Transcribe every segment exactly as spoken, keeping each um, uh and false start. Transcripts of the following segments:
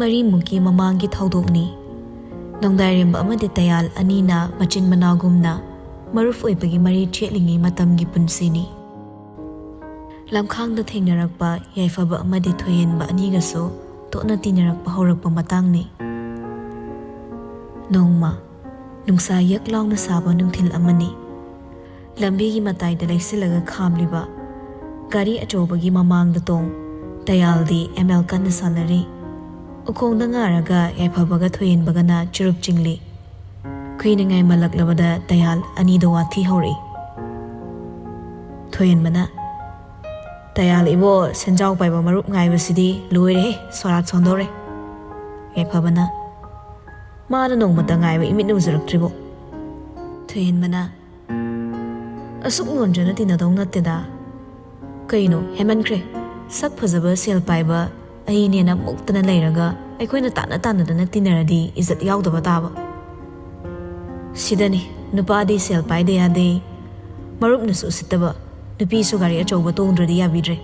ꯃꯔꯤꯃꯨꯛꯀꯤ ꯃꯃꯥꯡꯒꯤ ꯊꯧꯗꯣꯛꯅꯤ꯫ ꯅꯣꯡꯗꯥꯏꯔꯦꯝꯕ ꯑꯃꯗꯤ ꯇꯌꯥꯜ ꯑꯅꯤꯅ ꯃꯆꯤꯟ ꯃꯅꯥꯎꯒꯨꯝꯅ ꯃꯔꯨꯞ ꯑꯣꯏꯕꯒꯤ ꯃꯔꯤ ꯆꯦꯠꯂꯤꯉꯩ ꯃꯇꯝꯒꯤ ꯄꯨꯟꯁꯤꯅꯤ꯫ ꯂꯝꯈꯥꯡꯗ ꯊꯦꯡꯅꯔꯛꯄ ꯌꯥꯏꯐꯕ ꯑꯃꯗꯤ ꯊꯣꯏꯍꯦꯟꯕ ꯑꯅꯤꯒꯁꯨ ꯇꯣꯠꯅ ꯇꯤꯟꯅꯔꯛꯄ ꯍꯧꯔꯛꯄ ꯃꯇꯥꯡꯅꯤ꯫ ꯅꯣꯡꯃ ꯅꯨꯡꯁꯥ ꯌꯛ ꯂꯥꯎꯅ ꯁꯥꯕ ꯅꯨꯡꯊꯤꯜ ꯑꯃꯅꯤ꯫ ꯂꯝꯕꯤꯒꯤ ꯃꯇꯥꯏꯗ ꯂꯩꯁꯤꯜꯂꯒ ꯈꯥꯝꯂꯤꯕ ꯒꯥꯔꯤ ꯑꯆꯧꯕꯒꯤ ꯃꯃꯥꯡꯗ ꯇꯣꯡ ꯇꯌꯥꯜꯗꯤ ꯑꯦꯝ ꯑꯦꯜ ꯀꯟꯅ ꯁꯥꯟꯅꯔꯤ꯫ ꯎꯈꯣꯡꯗ ꯉꯥꯔꯒ ꯌꯥꯏꯐꯕꯒ ꯊꯣꯏꯍꯦꯟꯕꯒꯅ ꯆꯨꯔꯨꯞ ꯆꯤꯡꯂꯤ꯫ ꯀꯨꯏꯅ ꯉꯥꯏꯃꯜꯂꯛꯂꯕꯗ ꯇꯌꯥꯜ ꯑꯅꯤꯗꯣ ꯋꯥꯊꯤ ꯍꯧꯔꯛꯏ꯫ ꯊꯣꯏꯍꯦꯟꯕꯅ, "ꯇꯌꯥꯜ ꯏꯕꯣ, ꯁꯦꯟꯖꯥꯎ ꯄꯥꯏꯕ ꯃꯔꯨꯞ ꯉꯥꯏꯕꯁꯤꯗꯤ ꯂꯣꯏꯔꯦꯍꯦ, ꯁꯣꯔꯥꯠ ꯁꯣꯟꯗꯧꯔꯦ"꯫ ꯌꯥꯏꯐꯕꯅ, "ꯃꯥꯅ ꯅꯣꯡꯃꯇ ꯉꯥꯏꯕ ꯏꯃꯤꯠꯅ ꯎꯖꯔꯛꯇ꯭ꯔꯤꯕꯣ"꯫ ꯊꯣꯏꯍꯦꯟꯕꯅ, "ꯑꯁꯨꯛ ꯅꯣꯟꯖꯅ ꯇꯤꯟꯅꯗꯧ ꯅꯠꯇꯦꯗ꯫ ꯀꯩꯅꯣ, ꯍꯦꯟꯃꯟꯈ꯭ꯔꯦ꯫ ꯁꯛ ꯐꯖꯕ, ꯁꯦꯜ ꯄꯥꯏꯕ ꯑꯩꯅꯦꯅ ꯃꯨꯛꯇꯅ ꯂꯩꯔꯒ ꯑꯩꯈꯣꯏꯅ ꯇꯥꯟꯅ ꯇꯥꯟꯅꯗꯅ ꯇꯤꯟꯅꯔꯗꯤ ꯏꯖꯠ ꯌꯥꯎꯗꯕ ꯇꯥꯕ꯫ ꯁꯤꯗꯅꯤ, ꯅꯨꯄꯥꯗꯤ ꯁꯦꯜ ꯄꯥꯏꯗ ꯌꯥꯗꯦ, ꯃꯔꯨꯞꯅꯁꯨ ꯎꯁꯤꯠꯇꯕ, ꯅꯨꯄꯤꯁꯨ ꯒꯥꯔꯤ ꯑꯆꯧꯕ ꯇꯣꯡꯗ꯭ꯔꯗꯤ ꯌꯥꯕꯤꯗ꯭ꯔꯦ꯫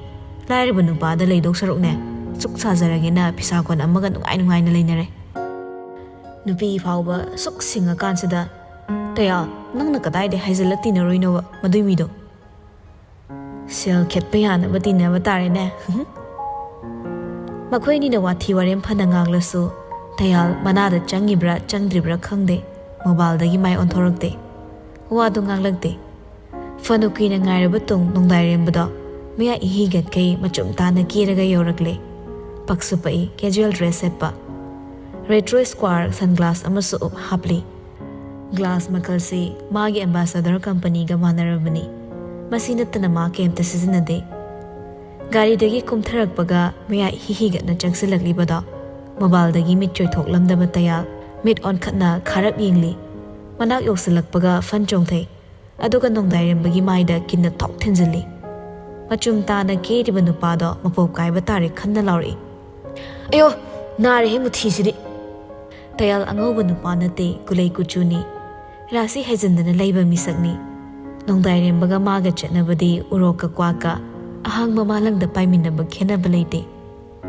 ꯂꯥꯏꯔꯕ ꯅꯨꯄꯥꯗ ꯂꯩꯗꯧ ꯁꯔꯨꯛꯅꯦ, ꯁꯨꯛ ꯁꯥꯖꯔꯒꯦꯅ ꯐꯤꯁꯥ ꯀꯣꯟ ꯑꯃꯒ ꯅꯨꯡꯉꯥꯏ ꯅꯨꯡꯉꯥꯏꯅ ꯂꯩꯅꯔꯦ꯫ ꯅꯨꯄꯤ ꯐꯥꯎꯕ ꯁꯨꯛ ꯁꯤꯡꯉꯀꯥꯟꯁꯤꯗ, ꯇꯌꯥꯜ, ꯅꯪꯅ ꯀꯗꯥꯏꯗ ꯍꯥꯏꯖꯤꯜꯂ ꯇꯤꯟꯅꯔꯣꯏꯅꯣꯕ ꯃꯗꯨꯏ ꯃꯤꯗꯣ?" ꯁꯦꯜ ꯈꯦꯠꯄ ꯌꯥꯅꯕ ꯇꯤꯟꯅꯕ ꯇꯥꯔꯦꯅꯦ꯫ ꯃꯈꯣꯏꯅꯤꯅ ꯋꯥꯊꯤ ꯋꯥꯔꯦꯝ ꯐꯅ ꯉꯥꯡꯂꯁꯨ, ꯇꯌꯥꯜ ꯃꯅꯥꯗ ꯆꯪꯉꯤꯕ꯭ꯔꯥ ꯆꯪꯗ꯭ꯔꯤꯕ꯭ꯔꯥ ꯈꯪꯗꯦ, ꯃꯣꯕꯥꯏꯜꯗꯒꯤ ꯃꯥꯏ ꯑꯣꯟꯊꯣꯔꯛꯇꯦ꯫ ꯋꯥꯗꯨ ꯉꯥꯡꯂꯛꯇꯦ꯫ ꯐꯅ ꯀꯨꯏꯅ ꯉꯥꯏꯔꯕ ꯇꯨꯡ ꯅꯣꯡꯗꯥꯏꯔꯦꯝꯕꯗꯣ ꯃꯌꯥ ꯏꯍꯤ ꯒꯠꯈꯩ ꯃꯆꯨꯝ ꯇꯥꯅ ꯀꯦꯔꯒ ꯌꯧꯔꯛꯂꯦ꯫ ꯄꯛꯁꯨ ꯄꯛꯏ, casual dress ꯁꯦꯠꯄ꯫ Retro square sunglass ꯑꯃꯁꯨ ꯎꯞ ꯍꯥꯞꯂꯤ꯫ Glass ꯃꯈꯜꯁꯤ ꯃꯥꯒꯤ ambassador company ꯒ ꯃꯥꯟꯅꯔꯕꯅꯤ꯫ ꯃꯁꯤ ꯅꯠꯇꯅ ꯃꯥ ꯀꯩꯝꯇ ꯁꯤꯖꯤꯟꯅꯗꯦ꯫ ꯒꯥꯔꯤꯗꯒꯤ ꯀꯨꯝꯊꯔꯛꯄꯒ ꯃꯌꯥ ꯏꯍꯤ ꯍꯤꯒꯠꯅ ꯆꯪꯁꯤꯜꯂꯛꯂꯤꯕꯗꯣ ꯃꯣꯕꯥꯏꯜꯗꯒꯤ ꯃꯤꯠ ꯆꯣꯏꯊꯣꯛꯂꯝꯗꯕ ꯇꯌꯥꯜ ꯃꯤꯠ ꯑꯣꯟꯈꯠꯅ ꯈꯥꯔꯞ ꯌꯦꯡꯂꯤ꯫ ꯃꯅꯥꯛ ꯌꯧꯁꯤꯜꯂꯛꯄꯒ ꯐꯟ ꯆꯣꯡꯊꯩ꯫ ꯑꯗꯨꯒ ꯅꯣꯡꯗꯥꯏꯔꯦꯝꯕꯒꯤ ꯃꯥꯏꯗ ꯀꯤꯟꯅ ꯊꯣꯛ ꯊꯤꯟꯖꯤꯜꯂꯤ꯫ ꯃꯆꯨꯝ ꯇꯥꯅ ꯀꯦꯔꯤꯕ ꯅꯨꯄꯥꯗꯣ ꯃꯄꯣꯞ ꯀꯥꯏꯕ ꯇꯥꯔꯦ ꯈꯟꯅ ꯂꯥꯎꯔꯛꯏ꯫ "ꯑꯌꯣ, ꯅꯥꯔꯦꯍꯦ ꯃꯨꯊꯤꯁꯤꯗꯤ!" ꯇꯌꯥꯜ ꯑꯉꯧꯕ ꯅꯨꯄꯥ ꯅꯠꯇꯦ, ꯒꯨꯂꯩ ꯀꯨꯆꯨꯅꯤ꯫ ꯔꯥꯁꯤ ꯍꯩꯖꯤꯟꯗꯅ ꯂꯩꯕ ꯃꯤꯁꯛꯅꯤ꯫ ꯅꯣꯡꯗꯥꯏꯔꯦꯝꯕꯒ ꯃꯥꯒ ꯆꯠꯅꯕꯗꯤ ꯎꯔꯣꯛꯀ ꯀ꯭ꯋꯥꯛꯀ ꯑꯍꯥꯡꯕ ꯃꯥꯂꯪꯗ ꯄꯥꯏꯃꯤꯟꯅꯕ ꯈꯦꯠꯅꯕ ꯂꯩꯇꯦ꯫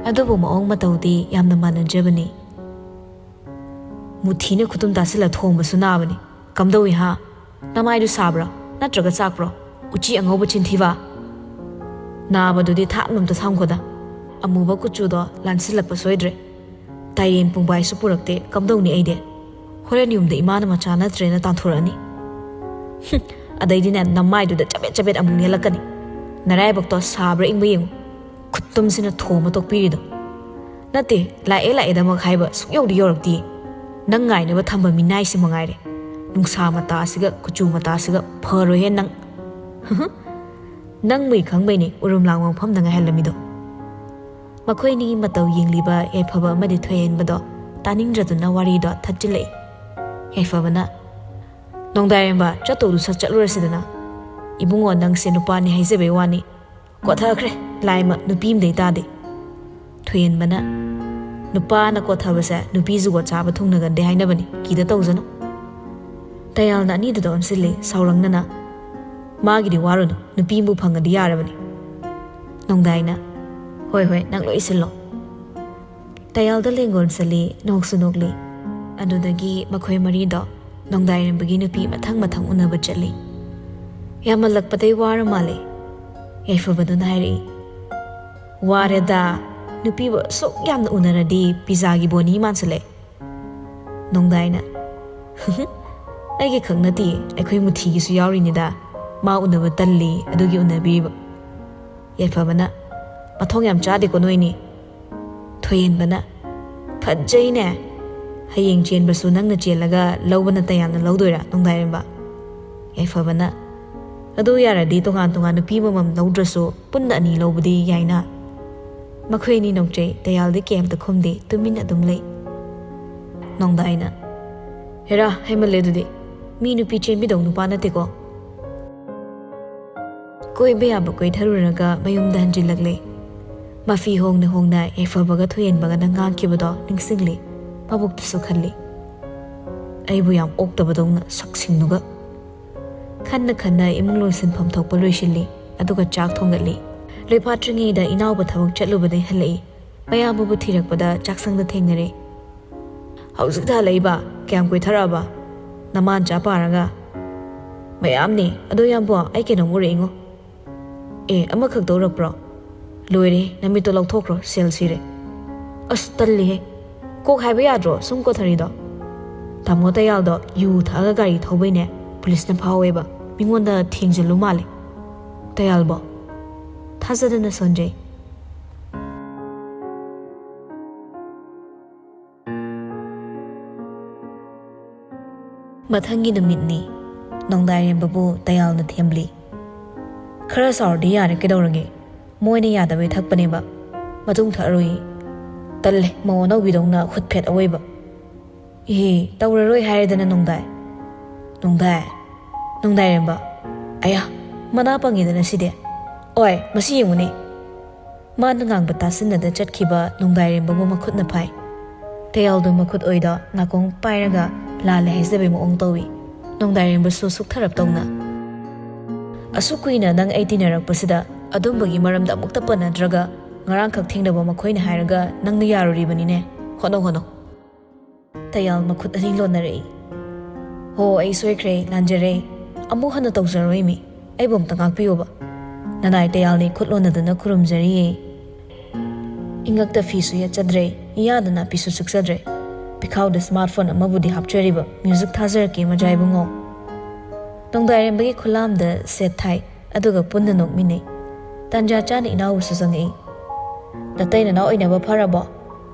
ꯑꯗꯨꯕꯨ ꯃꯑꯣꯡ ꯃꯇꯧꯗꯤ ꯌꯥꯝꯅ ꯃꯥꯟꯅꯖꯕꯅꯤ꯫ ꯃꯨꯊꯤꯅ ꯈꯨꯇꯨꯝ ꯇꯥꯁꯤꯜꯂ ꯊꯣꯝꯕꯁꯨ ꯅꯥꯕꯅꯤ꯫ "ꯀꯝꯗꯧꯏ ꯍꯥ? ꯅꯃꯥꯏꯗꯨ ꯁꯥꯕ꯭ꯔꯣ? ꯅꯠꯇ꯭ꯔꯒ ꯆꯥꯛꯄ꯭ꯔꯣ? ꯎꯆꯤ ꯑꯉꯧꯕ ꯆꯤꯟꯊꯤꯕ!" ꯅꯥꯕꯗꯨꯗꯤ ꯊꯥꯡ ꯑꯝꯇ ꯊꯥꯡꯈꯣꯗ꯫ ꯑꯃꯨꯕ ꯀꯨꯆꯨꯗꯣ ꯂꯥꯟꯁꯤꯜꯂꯛꯄ ꯁꯣꯏꯗ꯭ꯔꯦ꯫ ꯇꯥꯏꯔꯦꯟ ꯄꯨꯡꯕꯥꯏꯁꯨ ꯄꯨꯔꯛꯇꯦ, ꯀꯝꯗꯧꯅꯤ ꯑꯩꯗꯤ? ꯍꯣꯔꯦꯟ ꯌꯨꯝꯗ ꯏꯃꯥꯅ ꯃꯆꯥ ꯅꯠꯇ꯭ꯔꯦꯅ ꯇꯥꯟꯊꯣꯔꯛꯑꯅꯤ꯫ ꯍꯨꯝ, ꯑꯗꯩꯗꯤꯅꯦ, ꯅꯃꯥꯏꯗꯨꯗ ꯆꯕꯦꯠ ꯆꯕꯦꯠ ꯑꯃꯨꯛ ꯅꯦꯜꯂꯛꯀꯅꯤ꯫ ꯅꯔꯥꯏꯕꯛꯇꯣ ꯁꯥꯕ꯭ꯔꯥ ꯏꯪꯕ ꯌꯦꯡꯉꯨ꯫ ꯈꯨꯠꯇꯨꯝꯁꯤꯅ ꯊꯣꯝꯃ ꯇꯣꯛꯄꯤꯔꯤꯗꯣ꯫ ꯅꯠꯇꯦ, ꯂꯥꯛꯑꯦ ꯂꯥꯛꯑꯦꯗꯃꯛ ꯍꯥꯏꯕ ꯁꯨꯛꯌꯧꯗꯤ ꯌꯧꯔꯛꯇꯤꯌꯦ꯫ ꯅꯪ ꯉꯥꯏꯅꯕ ꯊꯝꯕ ꯃꯤꯅꯥꯏꯁꯤ ꯃꯉꯥꯏꯔꯦ꯫ ꯅꯨꯡꯁꯥ ꯃꯇꯥꯁꯤꯒ ꯀꯨꯆꯨ ꯃꯇꯥꯁꯤꯒ ꯐꯔꯣꯏꯍꯦ ꯅꯪ꯫ ꯅꯪ ꯃꯨꯏ ꯈꯪꯕꯩꯅꯦ ꯎꯔꯨꯝ ꯂꯥꯡꯕ ꯃꯐꯝꯗ ꯉꯥꯏꯍꯜꯂꯝꯃꯤꯗꯣ꯫ ꯃꯈꯣꯏꯅꯤꯒꯤ ꯃꯇꯧ ꯌꯦꯡꯂꯤꯕ ꯌꯥꯏꯐꯕ ꯑꯃꯗꯤ ꯊꯣꯏꯍꯦꯟꯕꯗꯣ ꯇꯥꯅꯤꯡꯗ꯭ꯔꯗꯨꯅ ꯋꯥꯔꯤꯗꯣ ꯊꯠꯆꯤꯜꯂꯛꯏ꯫ ꯌꯥꯏꯐꯕꯅ, "ꯅꯣꯡꯗꯥꯏꯔꯦꯝꯕ, ꯆꯠꯇꯧꯗꯨ ꯁꯠ ꯆꯠꯂꯨꯔꯁꯤꯗꯅ꯫ ꯏꯕꯨꯡꯉꯣ, ꯅꯪꯁꯦ ꯅꯨꯄꯥꯅꯤ ꯍꯥꯏꯖꯕꯩ ꯋꯥꯅꯤ꯫ ꯀꯣꯊꯈ꯭ꯔꯦ, ꯂꯥꯏꯃ ꯅꯨꯄꯤ ꯑꯃꯗꯩ ꯇꯥꯗꯦ꯫" ꯊꯣꯏꯍꯦꯟꯕꯅ, "ꯅꯨꯄꯥꯅ ꯀꯣꯊꯕꯁꯦ ꯅꯨꯄꯤ ꯖꯨꯒꯣꯠ ꯆꯥꯕ ꯊꯨꯡꯅꯒꯟꯗꯦ ꯍꯥꯏꯅꯕꯅꯤ, ꯀꯤꯗ ꯇꯧꯖꯅꯨ꯫" ꯇꯌꯥꯜꯅ ꯑꯅꯤꯗꯨꯗ ꯑꯣꯟꯁꯤꯜꯂꯤ ꯁꯥꯎꯔꯪꯅꯅ꯫ "ꯃꯥꯒꯤꯗꯤ ꯋꯥꯔꯨꯅꯨ, ꯅꯨꯄꯤ ꯑꯃꯕꯨ ꯐꯪꯉꯗꯤ ꯌꯥꯔꯕꯅꯤ꯫" ꯅꯣꯡꯗꯥꯏꯅ, "ꯍꯣꯏ ꯍꯣꯏ, ꯅꯪ ꯂꯣꯏ ꯁꯤꯜꯂꯣ꯫" ꯇꯌꯥꯜꯗ ꯂꯦꯡꯒꯣꯟ ꯁꯜꯂꯤ, ꯅꯣꯛꯁꯨ ꯅꯣꯛꯂꯤ꯫ ꯑꯗꯨꯗꯒꯤ ꯃꯈꯣꯏ ꯃꯔꯤꯗꯣ ꯅꯣꯡꯗꯥꯏꯔꯦꯝꯕꯒꯤ ꯅꯨꯄꯤ ꯃꯊꯪ ꯃꯊꯪ ꯎꯅꯕ ꯆꯠꯂꯤ꯫ ꯌꯥꯝꯃꯜꯂꯛꯄꯗꯩ ꯋꯥꯔ ꯃꯥꯜꯂꯦ꯫ ꯌꯥꯏꯐꯕꯗꯨꯅ ꯍꯥꯏꯔꯛꯏ, "ꯋꯥꯔꯦꯗ, ꯅꯨꯄꯤꯕꯨ ꯑꯁꯨꯛ ꯌꯥꯝꯅ ꯎꯅꯔꯗꯤ ꯄꯤꯖꯥꯒꯤ ꯕꯣꯅꯤ ꯃꯥꯟꯁꯤꯜꯂꯛꯑꯦ꯫" ꯅꯣꯡꯗꯥꯏꯅ, "ꯑꯩꯒꯤ ꯈꯛ ꯅꯠꯇꯦ, ꯑꯩꯈꯣꯏ ꯃꯨꯊꯤꯒꯤꯁꯨ ꯌꯥꯎꯔꯤꯅꯤꯗ, ꯃꯥ ꯎꯅꯕ ꯇꯜꯂꯤ ꯑꯗꯨꯒꯤ ꯎꯅꯕꯤꯔꯤꯕ꯫" ꯌꯥꯏꯐꯕꯅ, "ꯃꯊꯣꯡ ꯌꯥꯝ ꯆꯥꯗꯦꯀꯣ ꯅꯣꯏꯅꯤ꯫" ꯊꯣꯏꯍꯦꯟꯕꯅ, "ꯐꯠꯖꯩꯅꯦ, ꯍꯌꯦꯡ ꯆꯦꯟꯕꯁꯨ ꯅꯪꯅ ꯆꯦꯜꯂꯒ ꯂꯧꯕꯅ ꯇꯌꯥꯜꯅ ꯂꯧꯗꯣꯏꯔꯥ ꯅꯣꯡꯗꯥꯏꯔꯦꯝꯕ?" ꯌꯥꯏꯐꯕꯅ, "ꯑꯗꯨ ꯌꯥꯔꯗꯤ ꯇꯣꯉꯥꯟ ꯇꯣꯉꯥꯟ ꯅꯨꯄꯤ ꯑꯃꯃꯝ ꯂꯧꯗ꯭ꯔꯁꯨ ꯄꯨꯟꯅ ꯑꯅꯤ ꯂꯧꯕꯗꯤ ꯌꯥꯏꯅ꯫" ꯃꯈꯣꯏ ꯑꯅꯤ ꯅꯣꯛꯆꯩ, ꯇꯌꯥꯜꯗꯤ ꯀꯩꯝꯇ ꯈꯨꯝꯗꯦ, ꯇꯨꯃꯤꯟ ꯑꯗꯨꯝ ꯂꯩ꯫ ꯅꯣꯡꯗꯥꯏꯅ, "ꯍꯦꯔꯥ, ꯍꯦꯃꯜꯂꯦ ꯑꯗꯨꯗꯤ, ꯃꯤ ꯅꯨꯄꯤ ꯆꯦꯟꯕꯤꯗꯧ ꯅꯨꯄꯥ ꯅꯠꯇꯦꯀꯣ꯫" ꯀꯣꯏꯕ ꯌꯥꯕ ꯀꯣꯏꯊꯔꯨꯔꯒ ꯃꯌꯨꯝꯗ ꯍꯟꯖꯤꯜꯂꯛꯂꯦ꯫ ꯃꯐꯤ ꯍꯣꯡꯅ ꯍꯣꯡꯅ ꯌꯥꯏꯐꯕꯒ ꯊꯣꯏꯍꯦꯟꯕꯒꯅ ꯉꯥꯡꯈꯤꯕꯗꯣ ꯅꯤꯡꯁꯤꯡꯂꯤ, ꯃꯕꯨꯛꯇꯁꯨ ꯈꯜꯂꯤ꯫ "ꯑꯩꯕꯨ ꯌꯥꯝ ꯑꯣꯛꯇꯕꯗꯧꯅ ꯁꯛꯁꯤꯡꯗꯨꯒ꯫" ꯈꯟꯅ ꯈꯟꯅ ꯏꯃꯨꯡ ꯂꯣꯏꯁꯤꯟꯐꯝ ꯊꯣꯛꯄ ꯂꯣꯏꯁꯤꯜꯂꯤ, ꯑꯗꯨꯒ ꯆꯥꯛ ꯊꯣꯡꯒꯠꯂꯤ꯫ ꯂꯣꯏꯐꯥꯠꯇ꯭ꯔꯤꯉꯩꯗ ꯏꯅꯥꯎꯕ ꯊꯕꯛ ꯆꯠꯂꯨꯕꯗꯩ ꯍꯜꯂꯛꯏ꯫ ꯃꯌꯥꯝꯕꯕꯨ ꯊꯤꯔꯛꯄꯗ ꯆꯥꯛꯁꯪꯗ ꯊꯦꯡꯅꯔꯦ꯫ "ꯍꯧꯖꯤꯛꯇ ꯍꯜꯂꯛꯏꯕ? ꯀꯌꯥꯝ ꯀꯨꯏꯊꯔꯛꯑꯕ? ꯅꯃꯥꯟ ꯆꯥ ꯄꯥꯔꯒ?" "ꯃꯌꯥꯝꯅꯦ꯫ ꯑꯗꯣ ꯏꯌꯥꯝꯕꯣ, ꯑꯩ ꯀꯩꯅꯣꯝ ꯎꯔꯛꯏꯉꯣ꯫" "ꯑꯦ, ꯑꯃꯈꯛꯇ ꯎꯔꯛꯄ꯭ꯔꯣ? ꯂꯣꯏꯔꯦ, ꯅꯃꯤꯠꯇꯣ ꯂꯧꯊꯣꯛꯈ꯭ꯔꯣ, ꯁꯦꯜ ꯁꯤꯔꯦ꯫" "ꯑꯁ, ꯇꯜꯂꯤꯍꯦ꯫ ꯀꯣꯛ ꯍꯥꯏꯕ ꯌꯥꯗ꯭ꯔꯣ ꯁꯨꯝ ꯀꯣꯊꯔꯤꯗꯣ?" "ꯇꯥꯃꯣ ꯇꯌꯥꯜꯗꯣ ꯌꯨ ꯊꯛꯑꯒ ꯒꯥꯔꯤ ꯊꯧꯕꯩꯅꯦ, ꯄꯨꯂꯤꯁꯅ ꯐꯥꯍꯧꯋꯦꯕ꯫ ꯃꯤꯉꯣꯟꯗ ꯊꯦꯡꯖꯤꯜꯂꯨ ꯃꯥꯜꯂꯦ꯫" "ꯇꯌꯥꯜꯕꯣ?" "ꯊꯥꯖꯗꯅ ꯁꯣꯟꯖꯩ꯫" ꯃꯊꯪꯒꯤ ꯅꯨꯃꯤꯠꯅꯤ꯫ ꯅꯣꯡꯗꯥꯏꯔꯦꯝꯕꯕꯨ ꯇꯌꯥꯜꯅ ꯊꯦꯝꯂꯤ꯫ "ꯈꯔ ꯁꯥꯎꯔꯗꯤ ꯌꯥꯔꯦ, ꯀꯩꯗꯧꯔꯒꯦ? ꯃꯣꯏꯅ ꯌꯥꯗꯕꯩ ꯊꯛꯄꯅꯦꯕ꯫ ꯃꯇꯨꯡ ꯊꯛꯑꯔꯣꯏꯌꯦ꯫" "ꯇꯜꯂꯦ, ꯃꯧ ꯑꯅꯧꯕꯤꯗꯧꯅ ꯈꯨꯠ ꯐꯦꯠ ꯑꯋꯣꯏꯕ꯫" "ꯏꯍꯦ, ꯇꯧꯔꯔꯣꯏ ꯍꯥꯏꯔꯦꯗꯅ, ꯅꯣꯡꯗꯥꯏ꯫" "ꯅꯣꯡꯗꯥꯏ? ꯅꯣꯡꯗꯥꯏꯔꯦꯝꯕ? ꯑꯌꯥ, ꯃꯅꯥ ꯄꯪꯉꯤꯗꯅ ꯁꯤꯗꯤ꯫ ꯑꯣꯏ, ꯃꯁꯤ ꯌꯦꯡꯉꯨꯅꯦ꯫" ꯃꯥꯅ ꯉꯥꯡꯕ ꯇꯥꯁꯤꯟꯅꯗ ꯆꯠꯈꯤꯕ ꯅꯣꯡꯗꯥꯏꯔꯦꯝꯕꯕꯨ ꯃꯈꯨꯠꯅ ꯐꯥꯏ꯫ ꯇꯌꯥꯜꯗꯣ ꯃꯈꯨꯠ ꯑꯣꯏꯗꯣ ꯅꯥꯀꯣꯡ ꯄꯥꯏꯔꯒ ꯂꯥꯜꯂꯦ ꯍꯥꯏꯖꯕꯩ ꯃꯑꯣꯡ ꯇꯧꯏ꯫ ꯅꯣꯡꯗꯥꯏꯔꯦꯝꯕꯁꯨ ꯁꯨꯛꯊꯔꯞ ꯇꯧꯅ, "ꯑꯁꯨꯛ ꯀꯨꯏꯅ ꯅꯪ ꯑꯩ ꯇꯤꯟꯅꯔꯛꯄꯁꯤꯗ ꯑꯗꯨꯝꯕꯒꯤ ꯃꯔꯝꯗ ꯑꯃꯨꯛꯇ ꯄꯟꯅꯗ꯭ꯔꯒ, ꯉꯔꯥꯡꯈꯛ ꯊꯦꯡꯅꯕ ꯃꯈꯣꯏꯅ ꯍꯥꯏꯔꯒ ꯅꯪꯅ ꯌꯥꯔꯨꯔꯤꯕꯅꯤꯅꯦ꯫ ꯍꯣꯠꯅꯧ, ꯍꯣꯠꯅꯧ꯫" ꯇꯌꯥꯜ ꯃꯈꯨꯠ ꯑꯅꯤ ꯂꯣꯟꯅꯔꯛꯏ꯫ "ꯍꯣ, ꯑꯩ ꯁꯣꯏꯈ꯭ꯔꯦ, ꯂꯥꯟꯖꯔꯦ꯫ ꯑꯃꯨꯛ ꯍꯟꯅ ꯇꯧꯖꯔꯣꯏ ꯃꯤ꯫ ꯑꯩꯕꯨ ꯑꯝꯇ ꯉꯥꯛꯄꯤꯌꯣꯕ꯫" ꯅꯅꯥꯏ ꯇꯌꯥꯜꯅꯤ ꯈꯨꯠ ꯂꯣꯟꯅꯗꯨꯅ ꯈꯨꯔꯨꯝꯖꯔꯤꯌꯦ꯫ ꯏꯉꯛꯇ ꯐꯤꯁꯨ ꯌꯦꯠꯆꯗ꯭ꯔꯦ, ꯏꯌꯥꯗ ꯅꯥꯄꯤꯁꯨ ꯆꯨꯞꯆꯗ꯭ꯔꯦ꯫ ꯄꯤꯈꯥꯎꯗ ꯁ꯭ꯃꯥꯔꯠ ꯐꯣꯟ ꯑꯃꯕꯨꯗꯤ ꯍꯥꯞꯆꯔꯤꯕ꯫ ꯃ꯭ꯌꯨꯖꯤꯛ ꯊꯥꯖꯔꯛꯀꯦ, ꯃꯖꯥ ꯏꯕꯨꯡꯉꯣ꯫ ꯅꯣꯡꯗꯥꯏꯔꯦꯝꯕꯒꯤ ꯈꯨꯂꯥꯝꯗ ꯁꯦꯠ ꯊꯥꯏ, ꯑꯗꯨꯒ ꯄꯨꯟꯅ ꯅꯣꯛꯃꯤꯟꯅꯩ꯫ ꯇꯥꯟꯖꯥ ꯆꯥꯅ ꯏꯅꯥꯎꯕꯁꯨ ꯆꯪꯉꯛꯏ꯫ "ꯅꯇꯩ ꯅꯅꯥꯎ ꯑꯣꯏꯅꯕ ꯐꯔꯕꯣ?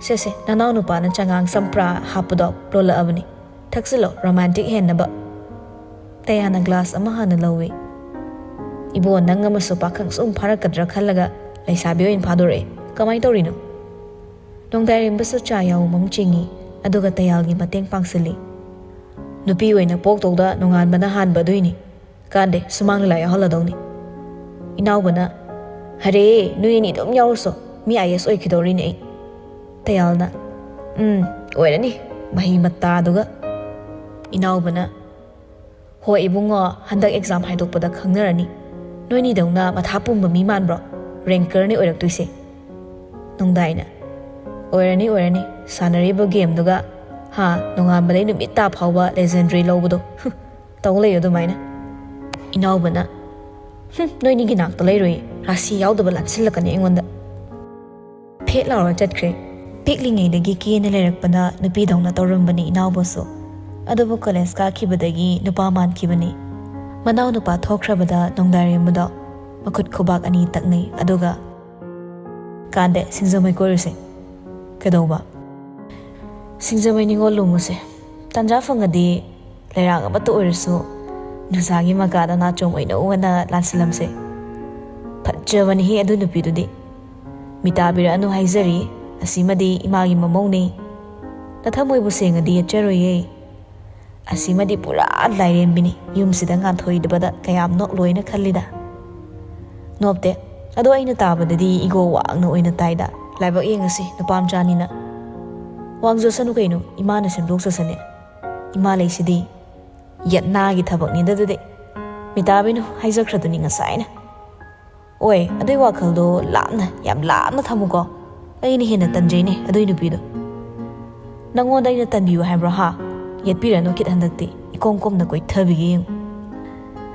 ꯁꯦ, ꯁꯦ, ꯅꯅꯥꯎ ꯅꯨꯄꯥꯅ ꯆꯉꯥꯡ ꯆꯝꯄ꯭ꯔꯥ ꯍꯥꯞꯄꯗꯣ ꯂꯣꯜꯂꯛꯑꯕꯅꯤ꯫ ꯊꯛꯆꯤꯜꯂꯣ, ꯔꯣꯃꯥꯟꯇꯤꯛ ꯍꯦꯟꯅꯕ꯫" ꯇꯌꯥꯜꯅ ꯒ꯭ꯂꯥꯁ ꯑꯃ ꯍꯥꯟꯅ ꯂꯧꯏ꯫ "ꯏꯕꯣ, ꯅꯪ ꯑꯃꯁꯨ ꯄꯥꯈꯪ ꯁꯨꯝ ꯐꯥꯔꯛꯀꯗ꯭ꯔꯥ ꯈꯜꯂꯒ ꯂꯩꯁꯥꯕꯤ ꯑꯣꯏꯅ ꯐꯥꯗꯣꯔꯛꯑꯦ꯫ ꯀꯃꯥꯏꯅ ꯇꯧꯔꯤꯅꯣ?" ꯅꯣꯡꯗꯥꯏꯔꯦꯝꯕꯁꯨ ꯆꯥ ꯌꯥꯎꯝ ꯑꯃ ꯆꯤꯡꯏ, ꯑꯗꯨꯒ ꯇꯌꯥꯜꯒꯤ ꯃꯇꯦꯡ ꯄꯥꯡꯁꯤꯜꯂꯤ꯫ "ꯅꯨꯄꯤ ꯑꯣꯏꯅ ꯄꯣꯛꯇꯧꯗ ꯅꯣꯡꯉꯥꯟꯕꯅ ꯍꯥꯟꯕ ꯑꯗꯨꯏꯅꯤ꯫ ꯀꯥꯟꯗꯦ, ꯁꯨꯃꯥꯡ ꯂꯤꯂꯥ ꯌꯥꯎꯍꯜꯂꯗꯧꯅꯤ꯫" ꯏꯅꯥꯎꯕꯅ, "ꯍꯔꯦ, ꯅꯣꯏ ꯑꯅꯤ ꯑꯗꯨꯝ ꯌꯥꯎꯔꯨꯁꯣ, ꯃꯤ ꯑꯥꯏ ꯑꯦꯁ ꯑꯣꯏꯈꯤꯗꯧꯔꯤꯅꯦ ꯑꯩ꯫" ꯇꯌꯥꯜꯅ, "ꯎꯝ, ꯑꯣꯏꯔꯅꯤ, ꯃꯍꯩ ꯃꯇꯥꯗꯨꯒ꯫" ꯏꯅꯥꯎꯕꯅ, "ꯍꯣꯏ ꯏꯕꯨꯡꯉꯣ, ꯍꯟꯗꯛ ꯑꯦꯛꯖꯥꯝ ꯍꯥꯏꯗꯣꯛꯄꯗ ꯈꯪꯅꯔꯅꯤ꯫ ꯅꯣꯏꯅꯤꯗꯧꯅ ꯃꯊꯥ ꯄꯨꯝꯕ ꯃꯤ ꯃꯥꯟꯕ꯭ꯔꯣ? ꯔꯦꯡꯀꯔꯅꯤ ꯑꯣꯏꯔꯛꯇꯣꯏꯁꯦ꯫" ꯅꯣꯡꯗꯥꯏꯅ, ꯑꯣꯏꯔꯅꯤ, ꯑꯣꯏꯔꯅꯤ, ꯁꯥꯟꯅꯔꯤꯕ ꯒꯦꯝꯗꯨꯒ, ꯍꯥ, ꯅꯣꯡꯉꯥꯟꯕꯗꯩ ꯅꯨꯃꯤꯠ ꯇꯥ ꯐꯥꯎꯕ ꯂꯦꯖꯦꯟꯗ꯭ꯔꯤ ꯂꯧꯕꯗꯣ꯫ ꯍꯨꯝ, ꯇꯧ ꯂꯩꯌꯨ ꯑꯗꯨꯃꯥꯏꯅ꯫ ꯏꯅꯥꯎꯕꯅ, "ꯍꯨꯝ, ꯅꯣꯏꯅꯤꯒꯤ ꯅꯥꯛꯇ ꯂꯩꯔꯣꯏ, ꯔꯥꯁꯤ ꯌꯥꯎꯗꯕ ꯂꯥꯟꯁꯤꯜꯂꯛꯀꯅꯤ ꯑꯩꯉꯣꯟꯗ"꯫ ꯐꯦꯠ ꯂꯥꯎꯔ ꯆꯠꯈ꯭ꯔꯦ꯫ ꯄꯤꯛꯂꯤꯉꯩꯗꯒꯤ ꯀꯦꯅ ꯂꯩꯔꯛꯄꯅ ꯅꯨꯄꯤꯗꯧꯅ ꯇꯧꯔꯝꯕꯅꯤ ꯏꯅꯥꯎꯕꯁꯨ꯫ ꯑꯗꯨꯕꯨ ꯀꯣꯂꯦꯖ ꯀꯥꯈꯤꯕꯗꯒꯤ ꯅꯨꯄꯥ ꯃꯥꯟꯈꯤꯕꯅꯤ꯫ ꯃꯅꯥꯎ ꯅꯨꯄꯥ ꯊꯣꯛꯈ꯭ꯔꯕꯗ ꯅꯣꯡꯗꯥꯔꯦꯝꯕꯗꯣ ꯃꯈꯨꯠ ꯈꯨꯕꯥꯛ ꯑꯅꯤ ꯇꯛꯅꯩ, ꯑꯗꯨꯒ, "ꯀꯥꯟꯗꯦ, ꯁꯤꯡꯖꯃꯩ ꯀꯣꯏꯔꯨꯁꯦ"꯫ "ꯀꯩꯗꯧꯕ?" "ꯁꯤꯡꯖꯃꯩ ꯅꯤꯉꯣꯜ ꯂꯨꯝꯃꯨꯁꯦ꯫ ꯇꯥꯟꯖꯥ ꯐꯪꯉꯗꯤ ꯂꯩꯔꯥꯡ ꯑꯃꯠꯇ ꯑꯣꯏꯔꯁꯨ ꯅꯨꯡꯁꯥꯒꯤ ꯃꯀꯥꯗ ꯅꯥꯆꯣꯝ ꯑꯣꯏꯅ ꯑꯣꯟꯅ ꯂꯥꯟꯁꯤꯜꯂꯝꯁꯦ꯫ ꯐꯠꯖꯕꯅꯤꯍꯦ ꯑꯗꯨ ꯅꯨꯄꯤꯗꯨꯗꯤ꯫ ꯃꯤꯇꯥꯕꯤꯔꯛꯑꯅꯨ ꯍꯥꯏꯖꯔꯤ, ꯑꯁꯤꯃꯗꯤ ꯏꯃꯥꯒꯤ ꯃꯃꯧꯅꯤ꯫ ꯅꯊꯃꯣꯏꯕꯨ ꯁꯦꯡꯉꯗꯤ ꯌꯦꯠꯆꯔꯣꯏꯌꯦ꯫ ꯑꯁꯤꯃꯗꯤ ꯄꯨꯔꯥ ꯂꯥꯏꯔꯦꯝꯕꯤꯅꯤ, ꯌꯨꯝꯁꯤꯗ ꯉꯥꯟꯊꯣꯏꯗꯕꯗ ꯀꯌꯥꯝ ꯅꯣꯛꯂꯣꯏꯅ ꯈꯜꯂꯤꯗ"꯫ "ꯅꯣꯞꯇꯦ, ꯑꯗꯣ ꯑꯩꯅ ꯇꯥꯕꯗꯗꯤ ꯏꯒꯣ ꯋꯥꯡꯅ ꯑꯣꯏꯅ ꯇꯥꯏꯗ꯫ ꯂꯥꯏꯕꯛ ꯌꯦꯡꯉꯁꯤ, ꯅꯨꯄꯥ ꯃꯆꯥꯅꯤꯅ"꯫ "ꯋꯥꯡꯖꯁꯅꯨ ꯀꯩꯅꯣ, ꯏꯃꯥꯅ ꯁꯦꯝꯗꯣꯛꯆꯁꯅꯤ꯫ ꯏꯃꯥ ꯂꯩꯁꯤꯗꯤ"꯫ "ꯌꯦꯠꯅꯥꯒꯤ ꯊꯕꯛꯅꯤꯗ ꯑꯗꯨꯗꯤ꯫ ꯃꯤꯇꯥꯕꯤꯅ ꯍꯥꯏꯖꯈ꯭ꯔꯗꯨꯅꯤ ꯉꯁꯥꯏꯅ"꯫ "ꯑꯣꯏ, ꯑꯗꯨꯏ ꯋꯥꯈꯜꯗꯣ ꯂꯥꯞꯅ, ꯌꯥꯝ ꯂꯥꯞꯅ ꯊꯝꯃꯨꯀꯣ꯫ ꯑꯩꯅ ꯍꯦꯟꯅ ꯇꯟꯖꯩꯅꯦ ꯑꯗꯨꯏ ꯅꯨꯄꯤꯗꯣ"꯫ "ꯅꯪꯉꯣꯟꯗ ꯑꯩꯅ ꯇꯟꯕꯤꯌꯨ ꯍꯥꯏꯕ꯭ꯔꯣ, ꯍꯥ? ꯌꯦꯠꯄꯤꯔꯅꯨ ꯈꯤꯠ ꯍꯟꯗꯛꯇꯤ, ꯏꯀꯣꯝ ꯀꯣꯝꯅ ꯀꯣꯏꯊꯕꯤꯒꯦ ꯌꯦꯡꯉꯨ"꯫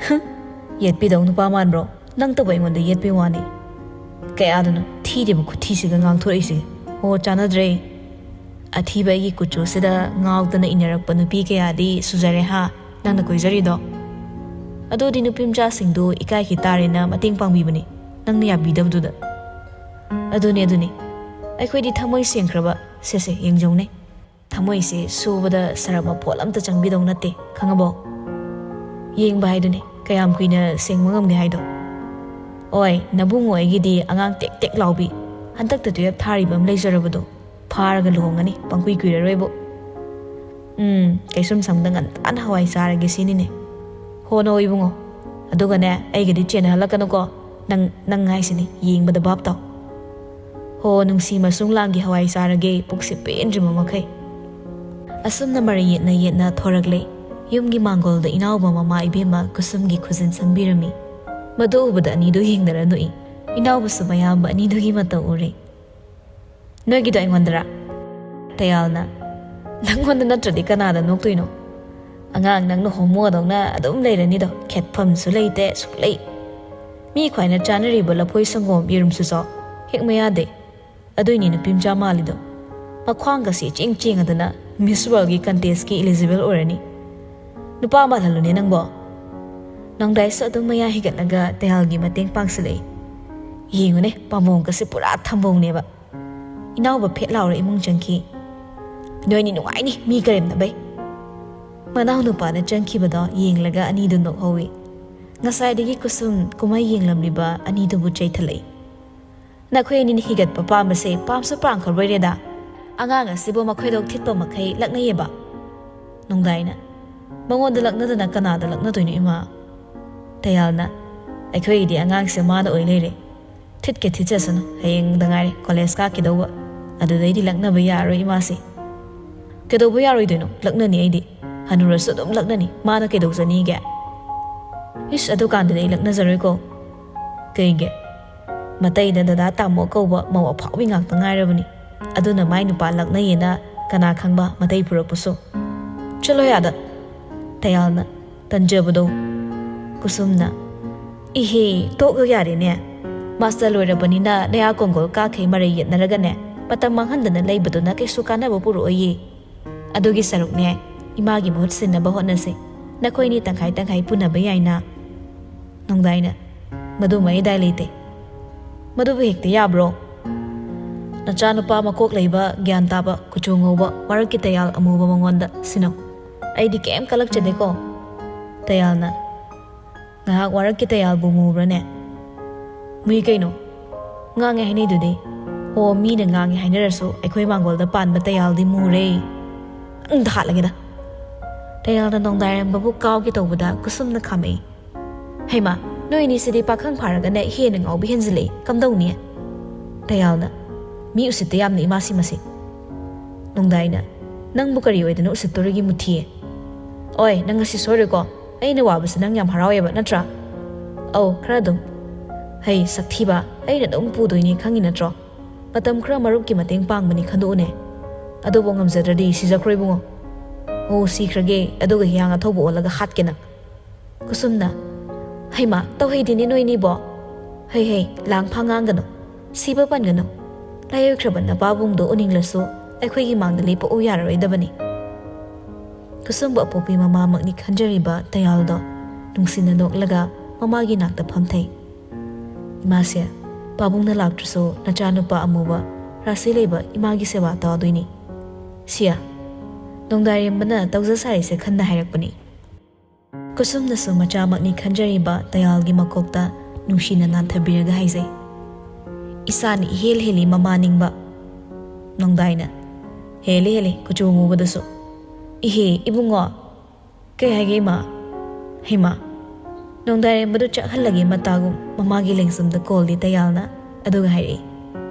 "ꯍꯨꯝ, ꯌꯦꯠꯄꯤꯗꯧ ꯅꯨꯄꯥ ꯃꯥꯟꯕ꯭ꯔꯣ? ꯅꯪꯇꯕꯨ ꯑꯩꯉꯣꯟꯗ ꯌꯦꯠꯄꯩ ꯋꯥꯅꯤ꯫ ꯀꯌꯥꯗꯅꯣ ꯊꯤꯔꯤꯕ ꯈꯨꯊꯤꯁꯤꯒ ꯉꯥꯡꯊꯣꯔꯛꯏꯁꯦ? ꯑꯣ, ꯆꯥꯟꯅꯗ꯭ꯔꯦ꯫ ꯑꯊꯤꯕ ꯑꯩꯒꯤ ꯀꯨꯆꯨꯁꯤꯗ ꯉꯥꯎꯗꯅ ꯏꯟꯅꯔꯛꯄ ꯅꯨꯄꯤ ꯀꯌꯥꯗꯤ ꯁꯨꯖꯔꯦ ꯍꯥ, ꯅꯪꯅ ꯀꯣꯏꯖꯔꯤꯗꯣ? ꯑꯗꯨꯗꯤ ꯅꯨꯄꯤ ꯃꯆꯥꯁꯤꯡꯗꯨ ꯏꯀꯥꯏꯈꯤ ꯇꯥꯔꯦꯅ ꯃꯇꯦꯡ ꯄꯥꯡꯕꯤꯕꯅꯤ, ꯅꯪꯅ ꯌꯥꯕꯤꯗꯕꯗꯨꯗ"꯫ "ꯑꯗꯨꯅꯤ, ꯑꯗꯨꯅꯤ꯫ ꯑꯩꯈꯣꯏꯗꯤ ꯊꯃꯣꯏ ꯁꯦꯡꯈ꯭ꯔꯕ꯫ ꯁꯦ, ꯁꯦ, ꯌꯦꯡꯖꯧꯅꯦ꯫ ꯊꯃꯣꯏꯁꯦ ꯁꯨꯕꯗ ꯁꯔꯞ ꯃꯐꯣꯜ ꯑꯝꯇ ꯆꯪꯕꯤꯗꯧ ꯅꯠꯇꯦ, ꯈꯪꯉꯕꯣ? ꯌꯦꯡꯕ ꯍꯥꯏꯗꯨꯅꯤ, ꯀꯌꯥꯝ ꯀꯨꯏꯅ ꯁꯦꯡꯕ ꯉꯝꯒꯦ ꯍꯥꯏꯗꯣ"꯫ "ꯑꯣꯏ, ꯅꯕꯨꯡꯉꯣ ꯑꯩꯒꯤꯗꯤ ꯑꯉꯥꯡ ꯇꯦꯛ ꯇꯦꯛ ꯂꯥꯎꯕꯤ, ꯍꯟꯗꯛꯇ ꯇꯨꯌꯦꯜꯞ ꯊꯥꯔꯤꯕ ꯑꯃ ꯂꯩꯖꯔꯕꯗꯣ, ꯐꯥꯔꯒ ꯂꯨꯍꯣꯡꯉꯅꯤ, ꯄꯪꯀꯨꯏ ꯀꯨꯏꯔꯔꯣꯏꯕꯨ"꯫ "ꯎꯝ, ꯀꯩꯁꯨꯝ ꯁꯪꯗ ꯉꯟꯇꯥꯅ ꯍꯋꯥꯏ ꯆꯥꯔꯒꯦ ꯁꯤꯅꯤꯅꯦ"꯫ "ꯍꯣ ꯅꯣ ꯏꯕꯨꯡꯉꯣ, ꯑꯗꯨꯒꯅꯦ, ꯑꯩꯒꯗꯤ ꯆꯦꯟꯅꯍꯜꯂꯛꯀꯅꯨꯀꯣ꯫ ꯅꯪ, ꯅꯪ ꯍꯥꯏꯁꯤꯅꯤ, ꯌꯦꯡꯕꯗ ꯚꯥꯞ ꯇꯥꯎ"꯫ "ꯍꯣ, ꯅꯨꯡꯁꯤ ꯃꯁꯨꯡ ꯂꯥꯡꯒꯤ ꯍꯋꯥꯏ ꯆꯥꯔꯒꯦ, ꯄꯨꯛꯁꯦ ꯄꯦꯟꯗ꯭ꯔꯤꯕ ꯃꯈꯩ"꯫ ꯑꯁꯨꯝꯅ ꯃꯔꯩ ꯌꯦꯠꯅ ꯌꯦꯠꯅ ꯊꯣꯔꯛꯂꯦ꯫ ꯌꯨꯝꯒꯤ ꯃꯥꯡꯒꯣꯜꯗ ꯏꯅꯥꯎꯕ ꯃꯃꯥ ꯏꯕꯦꯝꯃ ꯀꯨꯁꯨꯝꯒꯤ ꯈꯨꯖꯤꯟ ꯁꯪꯕꯤꯔꯝꯃꯤ꯫ ꯃꯗꯨ ꯎꯕꯗ ꯑꯅꯤꯗꯨ ꯌꯦꯡꯅꯔ ꯅꯣꯛꯏ꯫ ꯏꯅꯥꯎꯕꯁꯨ ꯃꯌꯥꯝꯕ ꯑꯅꯤꯗꯨꯒꯤ ꯃꯇꯧ ꯎꯔꯦ꯫ ꯅꯣꯏꯒꯤꯗꯣ ꯑꯩꯉꯣꯟꯗꯔꯥ? ꯇꯌꯥꯜꯅ, ꯅꯪꯉꯣꯟꯗ ꯅꯠꯇ꯭ꯔꯗꯤ ꯀꯅꯥꯗ ꯅꯣꯛꯇꯣꯏꯅꯣ? ꯑꯉꯥꯡ ꯅꯪꯅ ꯍꯣꯃꯣꯗꯧꯅ ꯑꯗꯨꯝ ꯂꯩꯔꯅꯤꯗꯣ, ꯈꯦꯠꯐꯝꯁꯨ ꯂꯩꯇꯦ ꯁꯨꯛꯂꯩ꯫ ꯃꯤ ꯈ꯭ꯋꯥꯏꯅ ꯆꯥꯅꯔꯤꯕ ꯂꯐꯣꯏ ꯁꯪꯒꯣꯝ ꯌꯦꯔꯨꯝꯁꯨ ꯆꯥꯎ, ꯍꯦꯛ ꯃꯌꯥꯗꯦ꯫ ꯑꯗꯨꯏꯅꯤ ꯅꯨꯄꯤ ꯃꯆꯥ ꯃꯥꯜꯂꯤꯗꯣ꯫ ꯃꯈ꯭ꯋꯥꯡꯒꯁꯤ ꯏꯆꯦꯡ ꯆꯦꯡꯉꯗꯅ Miss Worldꯒꯤ contestꯀꯤ eligible ꯑꯣꯏꯔꯅꯤ꯫ ꯅꯨꯄꯥ ꯃꯥꯜꯍꯜꯂꯨꯅꯦ ꯅꯪꯕꯣ꯫ ꯅꯣꯡꯗꯥꯏꯁꯨ ꯑꯗꯨꯝ ꯃꯌꯥ ꯍꯤꯒꯠꯂꯒ ꯇꯌꯥꯜꯒꯤ ꯃꯇꯦꯡ ꯄꯥꯡꯁꯤꯜꯂꯛꯏ꯫ ꯌꯦꯡꯉꯨꯅꯦ, ꯄꯥꯝꯕꯣꯝꯒꯁꯦ ꯄꯨꯔꯥ ꯊꯝꯕꯧꯅꯦꯕ꯫ ꯏꯅꯥꯎꯕ ꯐꯦꯠ ꯂꯥꯎꯔ ꯏꯃꯨꯡ ꯆꯪꯈꯤ꯫ ꯅꯣꯏꯅꯤ ꯅꯨꯡꯉꯥꯏꯅꯤ ꯃꯤ ꯀꯔꯦꯝꯅꯕꯩ꯫ ꯃꯅꯥꯎ ꯅꯨꯄꯥꯅ ꯆꯪꯈꯤꯕꯗꯣ ꯌꯦꯡꯂꯒ ꯑꯅꯤꯗꯨ ꯅꯣꯛꯍꯧꯏ꯫ ꯉꯁꯥꯏꯗꯒꯤ ꯀꯨꯁꯨꯝ ꯀꯨꯝꯍꯩ ꯌꯦꯡꯂꯝꯂꯤꯕ ꯑꯅꯤꯗꯨꯕꯨ ꯆꯩꯊꯠꯂꯛꯏ꯫ ꯅꯈꯣꯏ ꯑꯅꯤꯅ ꯍꯤꯒꯠꯄ ꯄꯥꯝꯕꯁꯦ ꯄꯥꯝꯁꯨ ꯄꯥꯝꯈ꯭ꯔꯕꯣꯏꯔꯦꯗ꯫ ꯑꯉꯥꯡ ꯑꯁꯤꯕꯨ ꯃꯈꯣꯏꯗꯧ ꯊꯤꯠꯄ ꯃꯈꯩ ꯂꯛꯅꯩꯌꯦꯕ꯫ ꯅꯣꯡꯗꯥꯏꯅ, ꯃꯉꯣꯟꯗ ꯂꯛꯅꯗꯅ ꯀꯅꯥꯗ ꯂꯛꯅꯗꯣꯏꯅꯣ ꯏꯃꯥ? ꯇꯌꯥꯜꯅ, ꯑꯩꯈꯣꯏꯒꯤꯗꯤ ꯑꯉꯥꯡꯁꯦ ꯃꯥꯅ ꯑꯣꯏ ꯂꯩꯔꯦ꯫ ꯊꯤꯠꯀꯦ ꯊꯤꯠꯆꯁꯅꯨ, ꯍꯌꯦꯡꯗ ꯉꯥꯏꯔꯦ ꯀꯣꯂꯦꯖ ꯀꯥꯈꯤꯗꯧꯕ꯫ ꯑꯗꯨꯗꯩꯗꯤ ꯂꯛꯅꯕ ꯌꯥꯔꯔꯣꯏ ꯏꯃꯥꯁꯦ꯫ ꯀꯩꯗꯧꯕ ꯌꯥꯔꯣꯏꯗꯣꯏꯅꯣ? ꯂꯛꯅꯅꯤ ꯑꯩꯗꯤ꯫ ꯍꯅꯨꯔꯁꯨ ꯑꯗꯨꯝ ꯂꯛꯅꯅꯤ꯫ ꯃꯥꯅ ꯀꯩꯗꯧꯖꯅꯤꯒꯦ? ꯏꯁ, ꯑꯗꯨꯀꯥꯟꯗꯗꯤ ꯑꯩ ꯂꯛꯅꯖꯔꯣꯏꯀꯣ꯫ ꯀꯩꯒꯤ? ꯃꯇꯩꯗ ꯗꯗꯥ ꯇꯥꯃꯣ ꯀꯧꯕ ꯃꯧ ꯑꯐꯥꯎꯕꯤ ꯉꯥꯛꯇ ꯉꯥꯏꯔꯕꯅꯤ꯫ ꯑꯗꯨꯅ ꯃꯥꯏ ꯅꯨꯄꯥ ꯂꯛꯅꯩꯌꯦꯅ ꯀꯅꯥ ꯈꯪꯕ ꯃꯇꯩ ꯄꯨꯔꯛꯄꯁꯨ꯫ ꯆꯠꯂꯣ ꯌꯥꯗ꯫ ꯇꯌꯥꯜꯅ ꯇꯟꯖꯕꯗꯣ꯫ ꯀꯨꯁꯨꯝꯅ, ꯏꯍꯦ, ꯇꯣꯛꯑꯣ ꯌꯥꯔꯦꯅꯦ꯫ ꯃꯥꯁꯇꯔ ꯂꯣꯏꯔꯕꯅꯤꯅ ꯅꯌꯥ ꯀꯣꯡꯒꯣꯜ ꯀꯥꯈꯩ ꯃꯔꯩ ꯌꯦꯠꯅꯔꯒꯅꯦ, ꯃꯇꯝ ꯃꯥꯡꯍꯟꯗꯅ ꯂꯩꯕꯗꯨꯅ ꯀꯩꯁꯨ ꯀꯥꯟꯅꯕ ꯄꯨꯔꯛꯑꯣꯏꯌꯦ꯫ ꯑꯗꯨꯒꯤ ꯁꯔꯨꯛꯅꯦ, ꯏꯃꯥꯒꯤ ꯃꯍꯨꯠ ꯁꯤꯟꯅꯕ ꯍꯣꯠꯅꯁꯤ꯫ ꯅꯈꯣꯏꯅꯤ ꯇꯪꯈꯥꯏ ꯇꯪꯈꯥꯏ ꯄꯨꯅꯕ ꯌꯥꯏꯅ꯫ ꯅꯣꯡꯗꯥꯏꯅ, ꯃꯗꯨꯃ ꯑꯩ ꯗꯥꯏ ꯂꯩꯇꯦ꯫ ꯃꯗꯨꯕꯨ ꯍꯦꯛꯇ ꯌꯥꯕ꯭ꯔꯣ? ꯅꯆꯥꯅꯨꯄꯥ ꯃꯀꯣꯛ ꯂꯩꯕ, ꯒ꯭ꯌꯥꯟ ꯇꯥꯕ, ꯀꯨꯆꯨ ꯉꯧꯕ, ꯋꯥꯔꯛꯀꯤ ꯇꯌꯥꯜ ꯑꯃꯨꯕ ꯃꯉꯣꯟꯗ ꯁꯤꯟꯅꯧ꯫ ꯑꯩꯗꯤ ꯀꯩꯝ ꯀꯜꯂꯛꯆꯗꯦꯀꯣ꯫ ꯇꯌꯥꯜꯅ, ꯉꯥꯏꯍꯥꯛ ꯋꯥꯔꯛꯀꯤ ꯇꯌꯥꯜꯕꯨ ꯃꯨꯕ꯭ꯔꯅꯦ? ꯃꯨꯏ ꯀꯩꯅꯣ꯫ ꯉꯥꯡꯉꯦ ꯍꯥꯏꯅꯩꯗꯨꯗꯤ꯫ ꯑꯣ, ꯃꯤꯅ ꯉꯥꯡꯉꯦ ꯍꯥꯏꯅꯔꯁꯨ ꯑꯩꯈꯣꯏ ꯃꯥꯡꯒꯣꯜꯗ ꯄꯥꯟꯕ ꯇꯌꯥꯜꯗꯤ ꯃꯨꯔꯦ꯫ ꯅꯪꯗ ꯍꯥꯠꯂꯒꯦꯗ꯫ ꯇꯌꯥꯜꯅ ꯅꯣꯡꯗꯥꯏꯔꯝꯕꯕꯨ ꯀꯥꯎꯒꯦ ꯇꯧꯕꯗ ꯀꯨꯁꯨꯝꯅ ꯈꯥꯝꯃꯛꯏ꯫ ꯍꯩꯃꯥ, ꯅꯣꯏ ꯑꯅꯤꯁꯤꯗꯤ ꯄꯥꯈꯪ ꯐꯥꯔꯒꯅ ꯍꯦꯟꯅ ꯉꯥꯎꯕ ꯍꯦꯟꯖꯤꯜꯂꯛꯏ꯫ ꯀꯝꯗꯧꯅꯤ? ꯇꯌꯥꯜꯅ, ꯃꯤ ꯎꯁꯤꯠꯇ ꯌꯥꯝꯅ ꯏꯃꯥꯁꯤ ꯃꯁꯤ꯫ ꯅꯣꯡꯗꯥꯏꯅ, ꯅꯪꯕꯨ ꯀꯔꯤ ꯑꯣꯏꯗꯅ ꯎꯁꯤꯠꯇꯣꯔꯤꯒꯦ ꯃꯨꯊꯤꯌꯦ? ꯑꯣꯏ, ꯅꯪ ꯉꯁꯤ ꯁꯣꯏꯔꯣꯏꯀꯣ? ꯑꯩꯅ ꯋꯥꯕꯁꯦ ꯅꯪ ꯌꯥꯝ ꯍꯔꯥꯎꯋꯦꯕ ꯅꯠꯇ꯭ꯔꯥ? ꯑꯧ, ꯈꯔ ꯑꯗꯨꯝ꯫ ꯍꯩ, ꯁꯛꯊꯤꯕ, ꯑꯩꯅ ꯑꯗꯨꯝ ꯄꯨꯗꯣꯏꯅꯦ ꯈꯪꯉꯤ ꯅꯠꯇ꯭ꯔꯣ? ꯃꯇꯝ ꯈꯔ ꯃꯔꯨꯞꯀꯤ ꯃꯇꯦꯡ ꯄꯥꯡꯕꯅꯤ ꯈꯟꯗꯣꯛꯎꯅꯦ꯫ ꯑꯗꯨꯕꯨ ꯉꯝꯖꯗ꯭ꯔꯗꯤ ꯁꯤꯖꯈ꯭ꯔꯣ ꯏꯕꯨꯡꯉꯣ꯫ ꯑꯣ, ꯁꯤꯈ꯭ꯔꯒꯦ, ꯑꯗꯨꯒ ꯍꯤꯌꯥꯡ ꯑꯊꯧꯕ ꯑꯣꯜꯂꯒ ꯍꯥꯠꯀꯦ ꯅꯪ꯫ ꯀꯨꯁꯨꯝꯅ, "ꯍꯩꯃꯥ, ꯇꯧꯍꯩꯗꯦꯅꯦ ꯅꯣꯏꯅꯤꯕꯣ꯫ ꯍꯩ ꯍꯩ, ꯂꯥꯡ ꯐꯥ ꯉꯥꯡꯒꯅꯨ, ꯁꯤꯕ ꯄꯟꯒꯅꯨ꯫ ꯂꯥꯏꯑꯣꯏꯈ꯭ꯔꯕ ꯅꯄꯥꯕꯨꯡꯗꯣ ꯎꯅꯤꯡꯂꯁꯨ ꯑꯩꯈꯣꯏꯒꯤ ꯃꯥꯡꯗ ꯂꯦꯞꯄꯛꯎ ꯌꯥꯔꯔꯣꯏꯗꯕꯅꯤ꯫" ꯀꯨꯁꯨꯝꯕꯨ ꯑꯄꯣꯛꯄꯤ ꯃꯃꯥꯃꯛꯅꯤ ꯈꯟꯖꯔꯤꯕ ꯇꯌꯥꯜꯗꯣ ꯅꯨꯡꯁꯤꯅ ꯅꯣꯛꯂꯒ ꯃꯃꯥꯒꯤ ꯅꯥꯛꯇ ꯐꯝꯊꯩ꯫ "ꯏꯃꯥꯁꯦ, ꯄꯥꯕꯨꯡꯅ ꯂꯥꯛꯇ꯭ꯔꯁꯨ ꯅꯆꯥꯅꯨꯄꯥ ꯑꯃꯨꯕ ꯔꯥꯁꯤ ꯂꯩꯕ ꯏꯃꯥꯒꯤ ꯁꯦꯕꯥ ꯇꯧꯗꯣꯏꯅꯤ꯫ ꯁꯤꯌꯥ, ꯅꯣꯡꯗꯥꯏꯔꯦꯝꯕꯅ ꯇꯧꯖ ꯁꯥꯔꯤꯁꯦ ꯈꯟꯅ ꯍꯥꯏꯔꯛꯄꯅꯤ꯫" ꯀꯨꯁꯨꯝꯅꯁꯨ ꯃꯆꯥꯃꯛꯅꯤ ꯈꯟꯖꯔꯤꯕ ꯇꯌꯥꯜꯒꯤ ꯃꯀꯣꯛꯇ ꯅꯨꯡꯁꯤꯅ ꯅꯥꯟꯊꯕꯤꯔꯒ ꯍꯥꯏꯖꯩ, "ꯏꯆꯥꯅꯤ ꯏꯍꯦꯜ ꯍꯦꯜꯂꯤ ꯃꯃꯥ ꯅꯤꯡꯕ꯫" ꯅꯣꯡꯗꯥꯏꯅ, "ꯍꯦꯜꯂꯤ ꯍꯦꯜꯂꯤ, ꯀꯨꯆꯨ ꯑꯃꯨꯕꯗꯨꯁꯨ꯫ ꯏꯍꯦ, ꯏꯕꯨꯡꯉꯣ, ꯀꯩ ꯍꯥꯏꯒꯦ ꯏꯃꯥ?" ꯍꯩꯃꯥ, ꯅꯣꯡꯗꯥꯏꯔꯦꯝꯕꯗꯨ ꯆꯥꯛꯍꯜꯂꯒꯦ ꯃꯇꯥꯒꯨꯝ ꯃꯃꯥꯒꯤ ꯂꯦꯡꯖꯨꯝꯗ ꯀꯣꯜꯂꯤ ꯇꯌꯥꯜꯅ꯫ ꯑꯗꯨꯒ ꯍꯥꯏꯔꯛꯏ,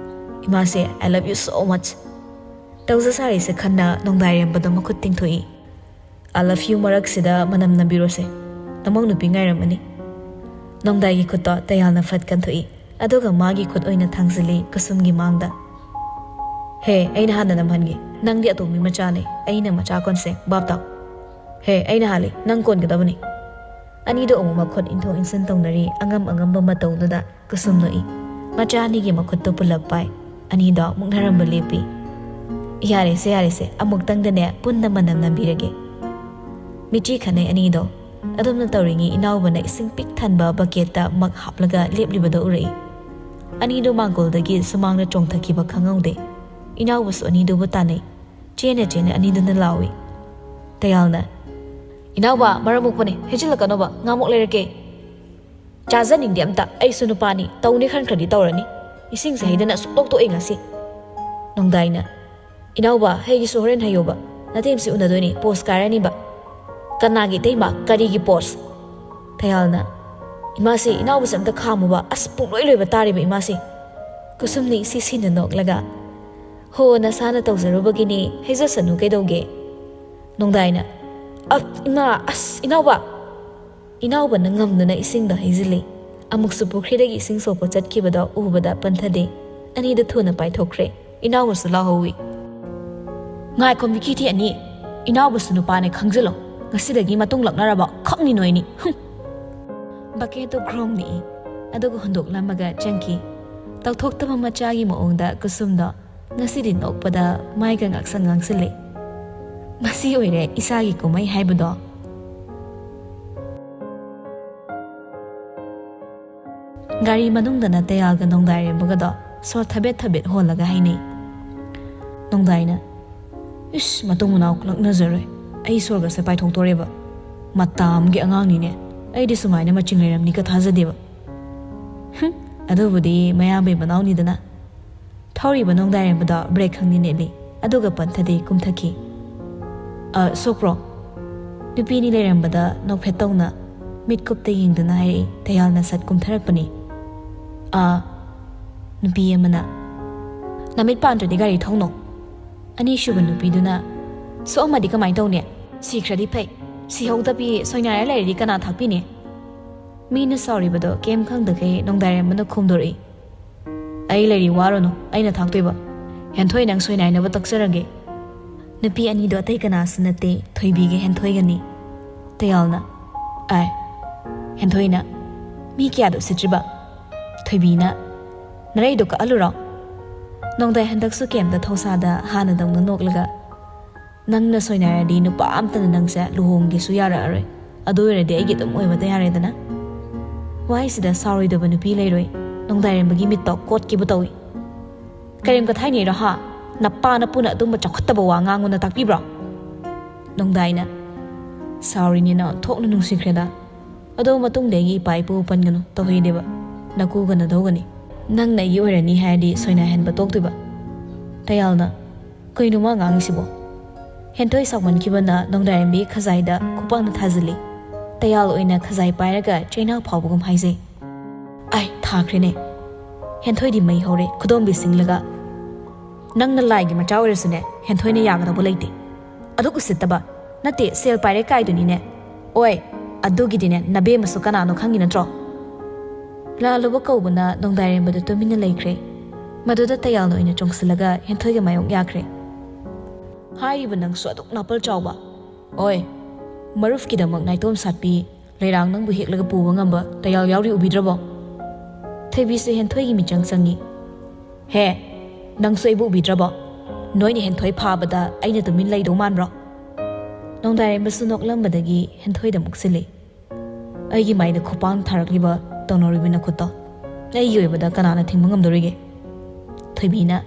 "ꯏꯃꯥꯁꯦ, I love you so much꯫" ꯇꯧꯖ ꯁꯥꯔꯤꯁꯦ ꯈꯟꯅ ꯅꯣꯡꯗꯥꯏꯔꯦꯝꯕꯗ ꯃꯈꯨꯠ ꯇꯤꯡꯊꯣꯛꯏ꯫ "I love you ꯃꯔꯛꯁꯤꯗ ꯃꯅꯝ ꯅꯝꯕꯤꯔꯣꯁꯦ, ꯅꯃꯧ ꯅꯨꯄꯤ ꯉꯥꯏꯔꯝꯃꯅꯤ꯫" ꯅꯣꯡꯗꯥꯏꯒꯤ ꯈꯨꯠꯇꯣ ꯇꯌꯥꯜꯅ ꯐꯠ ꯀꯟꯊꯣꯛꯏ, ꯑꯗꯨꯒ ꯃꯥꯒꯤ ꯈꯨꯠ ꯑꯣꯏꯅ ꯊꯥꯡꯖꯤꯜꯂꯤ ꯀꯨꯁꯨꯝꯒꯤ ꯃꯥꯡꯗ꯫ "ꯍꯦ, ꯑꯩꯅ ꯍꯥꯟꯅ ꯅꯝꯍꯟꯒꯦ, ꯅꯪꯗꯤ ꯑꯇꯣꯝꯕꯤ ꯃꯆꯥꯅꯦ, ꯑꯩꯅ ꯃꯆꯥ ꯀꯣꯟꯁꯦ, ꯚꯥꯞ ꯇꯥꯎ꯫ ꯍꯦ, ꯑꯩꯅ ꯍꯥꯜꯂꯤ, ꯅꯪ ꯀꯣꯟꯒꯗꯕꯅꯤ꯫" ꯑꯅꯤꯗꯣ ꯑꯃꯨꯛ ꯃꯈꯨꯠ ꯏꯟꯊꯣꯛ ꯏꯟꯁꯤꯟ ꯇꯧꯅꯔꯤ, ꯑꯉꯝ ꯑꯉꯝꯕ ꯃꯇꯧꯗꯨꯗ꯫ ꯀꯨꯁꯨꯝ ꯅꯣꯛꯏ꯫ ꯃꯆꯥ ꯑꯅꯤꯒꯤ ꯃꯈꯨꯠꯇꯨ ꯄꯨꯜꯂꯞ ꯄꯥꯏ꯫ ꯑꯅꯤꯗꯣ ꯃꯨꯛꯅꯔꯝꯕ ꯂꯦꯞꯄꯤ꯫ "ꯌꯥꯔꯦꯁꯦ, ꯌꯥꯔꯦꯁꯦ, ꯑꯃꯨꯛꯇꯪꯗꯅꯦ ꯄꯨꯟꯅ ꯃꯅꯝ ꯅꯝꯕꯤꯔꯒꯦ꯫" ꯃꯤꯠꯆꯤ ꯈꯟꯅꯩ ꯑꯅꯤꯗꯣ꯫ ꯑꯗꯨꯝꯅ ꯇꯧꯔꯤꯉꯩ ꯏꯅꯥꯎꯕꯅ ꯏꯁꯤꯡ ꯄꯤꯛ ꯊꯟꯕ ꯕꯀꯦꯠꯇ ꯃꯛ ꯍꯥꯞꯂꯒ ꯂꯦꯞꯂꯤꯕꯗꯣ ꯎꯔꯛꯏ꯫ ꯑꯅꯤꯗꯣ ꯃꯥꯡꯒꯣꯜꯗꯒꯤ ꯁꯨꯃꯥꯡꯗ ꯆꯣꯡꯊꯈꯤꯕ ꯈꯪꯍꯧꯗꯦ꯫ ꯏꯅꯥꯎꯕꯁꯨ ꯑꯅꯤꯗꯨꯕꯨ ꯇꯥꯟꯅꯩ꯫ ꯆꯦꯟꯅ ꯆꯦꯟꯅ ꯑꯅꯤꯗꯨꯅ ꯂꯥꯎꯏ꯫ ꯇꯌꯥꯜꯅ, "ꯏꯅꯥꯎꯕ, ꯃꯔꯝ ꯃꯣꯛꯄꯅꯦ, ꯍꯦꯟꯖꯤꯜꯂꯛꯀꯅꯣꯕ, ꯉꯥꯃꯣꯛ ꯂꯩꯔꯛꯀꯦ꯫" "ꯆꯥꯖꯅꯤꯡꯗꯦ ꯑꯝꯇ, ꯑꯩꯁꯨ ꯅꯨꯄꯥꯅꯤ, ꯇꯧꯅꯤ ꯈꯟꯈ꯭ꯔꯗꯤ ꯇꯧꯔꯅꯤ꯫ ꯏꯁꯤꯡꯁꯦ ꯍꯩꯗꯅ ꯁꯨꯛꯇꯣꯛ ꯇꯣꯛꯑꯦ ꯉꯁꯤ꯫" ꯅꯣꯡꯗꯥꯏꯅ, "ꯏꯅꯥꯎꯕ, ꯍꯩꯒꯤꯁꯨ ꯍꯣꯔꯦꯟ ꯍꯩꯌꯣꯕ, ꯅꯇꯩꯃꯁꯤ ꯎꯅꯗꯣꯏꯅꯤ, ꯄꯣꯁ ꯀꯥꯏꯔꯅꯤꯕ꯫" "ꯀꯅꯥꯒꯤ ꯏꯇꯩꯃ, ꯀꯔꯤꯒꯤ ꯄꯣꯁ?" ꯇꯌꯥꯜꯅ, "ꯏꯃꯥꯁꯤ, ꯏꯅꯥꯎꯕꯁꯦ ꯑꯝꯇ ꯈꯥꯝꯃꯨꯕ, ꯑꯁ ꯄꯨꯡꯂꯣꯏ ꯂꯣꯏꯕ ꯇꯥꯔꯦꯕ ꯏꯃꯥꯁꯤ꯫" ꯀꯨꯁꯨꯝꯅ ꯏꯁꯤ ꯁꯤꯅ ꯅꯣꯛꯂꯒ, "ꯍꯣ, ꯅꯁꯥꯅ ꯇꯧꯖꯔꯨꯕꯒꯤꯅꯤ, ꯍꯩꯖꯁꯅꯨ ꯀꯩꯗꯧꯒꯦ?" ꯅꯣꯡꯗꯥꯏꯅ, "ꯑꯞ, ꯏꯃꯥ, ꯑꯁ, ꯏꯅꯥꯎꯕ!" ꯏꯅꯥꯎꯕꯅ ꯉꯝꯗꯨꯅ ꯏꯁꯤꯡꯗꯣ ꯍꯩꯖꯤꯜꯂꯤ꯫ ꯑꯃꯨꯛꯁꯨ ꯄꯨꯈ꯭ꯔꯤꯗꯒꯤ ꯏꯁꯤꯡ ꯁꯣꯛꯄ ꯆꯠꯈꯤꯕꯗꯣ ꯎꯕꯗ ꯄꯟꯊꯗꯦ꯫ ꯑꯅꯤꯗꯨ ꯊꯨꯅ ꯄꯥꯏꯊꯣꯛꯈ꯭ꯔꯦ꯫ ꯏꯅꯥꯎꯕꯁꯨ ꯂꯥꯎꯍꯧꯋꯤ꯫ "ꯉꯥꯏꯈꯣ ꯃꯤꯈꯤ ꯊꯤ ꯑꯅꯤ, ꯏꯅꯥꯎꯕꯁꯨ ꯅꯨꯄꯥꯅꯦ ꯈꯪꯖꯤꯜꯂꯣ꯫ ꯉꯁꯤꯗꯒꯤ ꯃꯇꯨꯡ ꯂꯥꯛꯅꯔꯕ ꯈꯛꯅꯤ ꯅꯣꯏꯅꯤ꯫ ꯍꯨꯝ!" ꯕꯛꯀꯦꯠꯇꯨ ꯒ꯭ꯔꯣꯡ ꯅꯤꯛꯏ, ꯑꯗꯨꯒ ꯍꯨꯟꯗꯣꯛꯂꯝꯃꯒ ꯆꯪꯈꯤ꯫ ꯇꯧꯊꯣꯛꯇꯕ ꯃꯆꯥꯒꯤ ꯃꯑꯣꯡꯗ ꯀꯨꯁꯨꯝꯗꯣ ꯉꯁꯤꯗꯤ ꯅꯣꯛꯄꯗ ꯃꯥꯏꯒ ꯉꯥꯛꯁꯪ ꯉꯥꯡꯁꯤꯜꯂꯦ꯫ ꯃꯁꯤ ꯑꯣꯏꯔꯦ ꯏꯁꯥꯒꯤ ꯀꯨꯝꯍꯩ ꯍꯥꯏꯕꯗꯣ꯫ ꯒꯥꯔꯤ ꯃꯅꯨꯡꯗꯅ ꯇꯌꯥꯜꯒ ꯅꯣꯡꯗꯥꯏꯔꯦꯝꯕꯒꯗꯣ ꯁꯣꯔ ꯊꯕꯦꯠ ꯊꯕꯦꯠ ꯍꯣꯜꯂꯒ ꯍꯥꯏꯅꯩ꯫ ꯅꯣꯡꯗꯥꯏꯅ, "ꯏꯁ, ꯃꯇꯨꯡ ꯃꯅꯥꯎ ꯂꯛꯅꯖꯔꯣꯏ꯫ ꯑꯩ ꯁꯣꯔꯒꯁꯦ ꯄꯥꯏꯊꯣꯛꯇꯣꯔꯦꯕ꯫ ꯃꯇꯥ ꯑꯃꯒꯤ ꯑꯉꯥꯡꯅꯤꯅꯦ꯫ ꯑꯩꯗꯤ ꯁꯨꯃꯥꯏꯅ ꯃꯆꯤꯡ ꯂꯩꯔꯝꯅꯤꯒ ꯊꯥꯖꯗꯦꯕ꯫" "ꯍꯨꯝ, ꯑꯗꯨꯕꯨꯗꯤ ꯃꯌꯥꯝꯕꯩ ꯃꯅꯥꯎꯅꯤꯗꯅ꯫" ꯊꯧꯔꯤꯕ ꯅꯣꯡꯗꯥꯏꯔꯦꯝꯕꯗꯣ ꯕ꯭ꯔꯦꯛ ꯈꯪꯗꯦ ꯅꯦꯠꯂꯤ, ꯑꯗꯨꯒ ꯄꯟꯊꯗꯦ ꯀꯨꯝꯊꯈꯤ꯫ "ꯑ, ꯁꯣꯛꯄ꯭ꯔꯣ?" ꯅꯨꯄꯤ ꯑꯅꯤ ꯂꯩꯔꯝꯕꯗ ꯅꯣꯛꯐꯦꯠ ꯇꯧꯅ ꯃꯤꯠꯀꯨꯞꯇ ꯌꯦꯡꯗꯨꯅ ꯍꯥꯏꯔꯛꯏ꯫ ꯇꯌꯥꯜꯅ ꯁꯠ ꯀꯨꯝꯊꯔꯛꯄꯅꯤ꯫ "ꯑꯥ꯫" ꯅꯨꯄꯤ ꯑꯃꯅ, "ꯅꯃꯤꯠ ꯄꯥꯟꯗ꯭ꯔꯗꯤ ꯒꯥꯔꯤ ꯊꯧꯅꯣ꯫" ꯑꯅꯤꯁꯨꯕ ꯅꯨꯄꯤꯗꯨꯅ, "ꯁꯣꯛꯑꯝꯃꯗꯤ ꯀꯃꯥꯏꯅ ꯇꯧꯅꯤ? ꯁꯤꯈ꯭ꯔꯗꯤ ꯐꯩ꯫ ꯁꯤꯍꯧꯗꯕꯤ ꯁꯣꯏꯅꯥꯏꯔ ꯂꯩꯔꯗꯤ ꯀꯅꯥ ꯊꯥꯛꯄꯤꯅꯤ?" ꯃꯤꯅ ꯁꯥꯎꯔꯤꯕꯗꯣ ꯀꯩꯝ ꯈꯪꯗꯈꯩ ꯅꯣꯡꯗꯥꯏꯔꯦꯝꯕꯅ ꯈꯨꯝꯗꯣꯔꯛꯏ꯫ "ꯑꯩ ꯂꯩꯔꯤ, ꯋꯥꯔꯨꯅꯨ, ꯑꯩꯅ ꯊꯥꯛꯇꯣꯏꯕ꯫ ꯍꯦꯟꯊꯣꯏ, ꯅꯪ ꯁꯣꯏꯅꯥꯏꯅꯕ ꯇꯛꯆꯔꯒꯦ꯫" ꯅꯨꯄꯤ ꯑꯅꯤꯗꯣ ꯑꯇꯩ ꯀꯅꯥꯁꯨ ꯅꯠꯇꯦ, ꯊꯣꯏꯕꯤꯒ ꯍꯦꯟꯊꯣꯏꯒꯅꯤ꯫ ꯇꯌꯥꯜꯅ, "ꯑꯥꯏ꯫" ꯍꯦꯟꯊꯣꯏꯅ, "ꯃꯤ ꯀꯌꯥꯗ ꯎꯁꯤꯠꯇ꯭ꯔꯤꯕ?" ꯊꯣꯏꯕꯤꯅ, "ꯅꯔꯩꯗꯣ ꯀꯛꯍꯜꯂꯨꯔꯣ?" ꯅꯣꯡꯗꯥꯏ ꯍꯟꯗꯛꯁꯨ ꯀꯩꯝꯇ ꯊꯧꯁꯥꯗ ꯍꯥꯟꯅꯗꯧꯅ ꯅꯣꯛꯂꯒ, "ꯅꯪꯅ ꯁꯣꯏꯅꯥꯏꯔꯗꯤ ꯅꯨꯄꯥ ꯑꯝꯇꯅ ꯅꯪꯁꯦ ꯂꯨꯍꯣꯡꯒꯦꯁꯨ ꯌꯥꯔꯛꯑꯔꯣꯏ꯫ ꯑꯗꯨ ꯑꯣꯏꯔꯗꯤ ꯑꯩꯒꯤ ꯑꯗꯨꯝ ꯑꯣꯏꯕꯇ ꯌꯥꯔꯦꯗꯅ꯫" ꯋꯥꯍꯩꯁꯤꯗ ꯁꯥꯎꯔꯣꯏꯗꯕ ꯅꯨꯄꯤ ꯂꯩꯔꯣꯏ꯫ ꯅꯣꯡꯗꯥꯏꯔꯦꯝꯕꯒꯤ ꯃꯤꯠꯇꯣ ꯀꯣꯠꯈꯤꯕ ꯇꯧꯏ꯫ "ꯀꯔꯦꯝ ꯀꯊꯥꯏꯅꯩꯔꯣ ꯍꯥ? ꯅꯄꯥ ꯅꯄꯨꯅ ꯑꯗꯨꯝꯕ ꯆꯥꯎꯈꯠꯇꯕ ꯋꯥ ꯉꯥꯡꯉꯨꯅ ꯇꯥꯛꯄꯤꯕ꯭ꯔꯣ?" ꯅꯣꯡꯗꯥꯏꯅ, "ꯁꯥꯎꯔꯤꯅꯦꯅ ꯊꯣꯛꯅ ꯅꯨꯡꯁꯤꯈ꯭ꯔꯦꯗ꯫ ꯑꯗꯣ ꯃꯇꯨꯡꯗꯤ ꯑꯩꯒꯤ ꯏꯄꯥ ꯏꯄꯨ ꯄꯟꯒꯅꯨ, ꯇꯧꯍꯩꯗꯦꯕ꯫ ꯅꯀꯨꯒ ꯅꯗꯧꯒꯅꯤ꯫ ꯅꯪꯅ ꯑꯩꯒꯤ ꯑꯣꯏꯔꯅꯤ ꯍꯥꯏꯔꯗꯤ ꯁꯣꯏꯅꯥꯏꯍꯟꯕ ꯇꯣꯛꯇꯣꯏꯕ꯫" ꯇꯌꯥꯜꯅ, "ꯀꯩꯅꯣ ꯃꯥ ꯉꯥꯡꯉꯤꯁꯤꯕꯣ?" ꯍꯦꯟꯊꯣꯏ ꯁꯥꯎꯃꯟꯈꯤꯕꯅ ꯅꯣꯡꯗꯥꯏꯔꯦꯝꯕꯤ ꯈꯖꯥꯏꯗ ꯈꯨꯄꯥꯛꯅ ꯊꯥꯖꯤꯜꯂꯤ꯫ ꯇꯌꯥꯜ ꯑꯣꯏꯅ ꯈꯖꯥꯏ ꯄꯥꯏꯔꯒ ꯆꯩꯅꯥ ꯐꯥꯎꯕꯒꯨꯝ ꯍꯥꯏꯖꯩ꯫ "ꯑꯥꯏ, ꯊꯥꯈ꯭ꯔꯦꯅꯦ꯫" ꯍꯦꯟꯊꯣꯏꯗꯤ ꯃꯩ ꯍꯧꯔꯦ, ꯈꯨꯗꯣꯝꯕꯤ ꯁꯤꯡꯂꯒ, "ꯅꯪꯅ ꯂꯥꯏꯒꯤ ꯃꯆꯥ ꯑꯣꯏꯔꯁꯨꯅꯦ, ꯍꯦꯟꯊꯣꯏꯅ ꯌꯥꯒꯗꯧꯕ ꯂꯩꯇꯦ꯫ ꯑꯗꯨꯛ ꯎꯁꯤꯠꯇꯕ꯫ ꯅꯠꯇꯦ, ꯁꯦꯜ ꯄꯥꯏꯔꯦ ꯀꯥꯏꯗꯨꯅꯤꯅꯦ꯫ ꯑꯣꯏ, ꯑꯗꯨꯒꯤꯗꯤꯅꯦ, ꯅꯕꯦꯝꯃꯁꯨ ꯀꯅꯥꯅꯣ ꯈꯪꯉꯤ ꯅꯠꯇ꯭ꯔꯣ?" ꯂꯥꯜꯂꯨꯕ ꯀꯧꯕꯅ ꯅꯣꯡꯗꯥꯏꯔꯦꯝꯕꯗꯨ ꯇꯨꯃꯤꯟꯅ ꯂꯩꯈ꯭ꯔꯦ꯫ ꯃꯗꯨꯗ ꯇꯌꯥꯜꯅ ꯑꯣꯏꯅ ꯆꯣꯡꯁꯤꯜꯂꯒ ꯍꯦꯟꯊꯣꯏꯒ ꯃꯥꯌꯣꯛ ꯌꯥꯈ꯭ꯔꯦ꯫ "ꯍꯥꯏꯔꯤꯕ ꯅꯪꯁꯨ ꯑꯗꯨꯛ ꯅꯥꯄꯜ ꯆꯥꯎꯕ? ꯑꯣꯏ, ꯃꯔꯨꯞꯀꯤꯗꯃꯛ ꯅꯥꯏꯇꯣꯝ ꯁꯥꯠꯄꯤ ꯂꯩꯔꯥꯡ ꯅꯪꯕꯨ ꯍꯦꯛꯂꯒ ꯄꯨꯕ ꯉꯝꯕ ꯇꯌꯥꯜ ꯌꯥꯎꯔꯤ, ꯎꯕꯤꯗ꯭ꯔꯕꯣ?" ꯊꯣꯏꯕꯤꯁꯦ ꯍꯦꯟꯊꯣꯏꯒꯤ ꯃꯤꯆꯪ ꯆꯪꯉꯤ꯫ "ꯍꯦ, ꯅꯪꯁꯨ ꯑꯩꯕꯨ ꯎꯕꯤꯗ꯭ꯔꯕꯣ? ꯅꯣꯏꯅ ꯍꯦꯟꯊꯣꯏ ꯐꯥꯕꯗ ꯑꯩꯅ ꯇꯨꯃꯤꯟ ꯂꯩꯗꯧ ꯃꯥꯟꯕ꯭ꯔꯣ?" ꯅꯣꯡꯗꯥꯏꯔꯦꯝꯕꯁꯨ ꯅꯣꯛꯂꯝꯕꯗꯒꯤ ꯍꯦꯟꯊꯣꯏꯗ ꯃꯨꯛꯁꯤꯜꯂꯤ꯫ "ꯑꯩꯒꯤ ꯃꯥꯏꯗ ꯈꯨꯄꯥꯡ ꯊꯥꯔꯛꯂꯤꯕ ꯇꯧꯅꯔꯤꯕ ꯅꯈꯨꯠꯇꯣ ꯑꯩꯒꯤ ꯑꯣꯏꯕꯗ ꯀꯅꯥꯅ ꯊꯤꯡꯕ ꯉꯝꯗꯣꯔꯤꯒꯦ?" ꯊꯣꯏꯕꯤꯅ,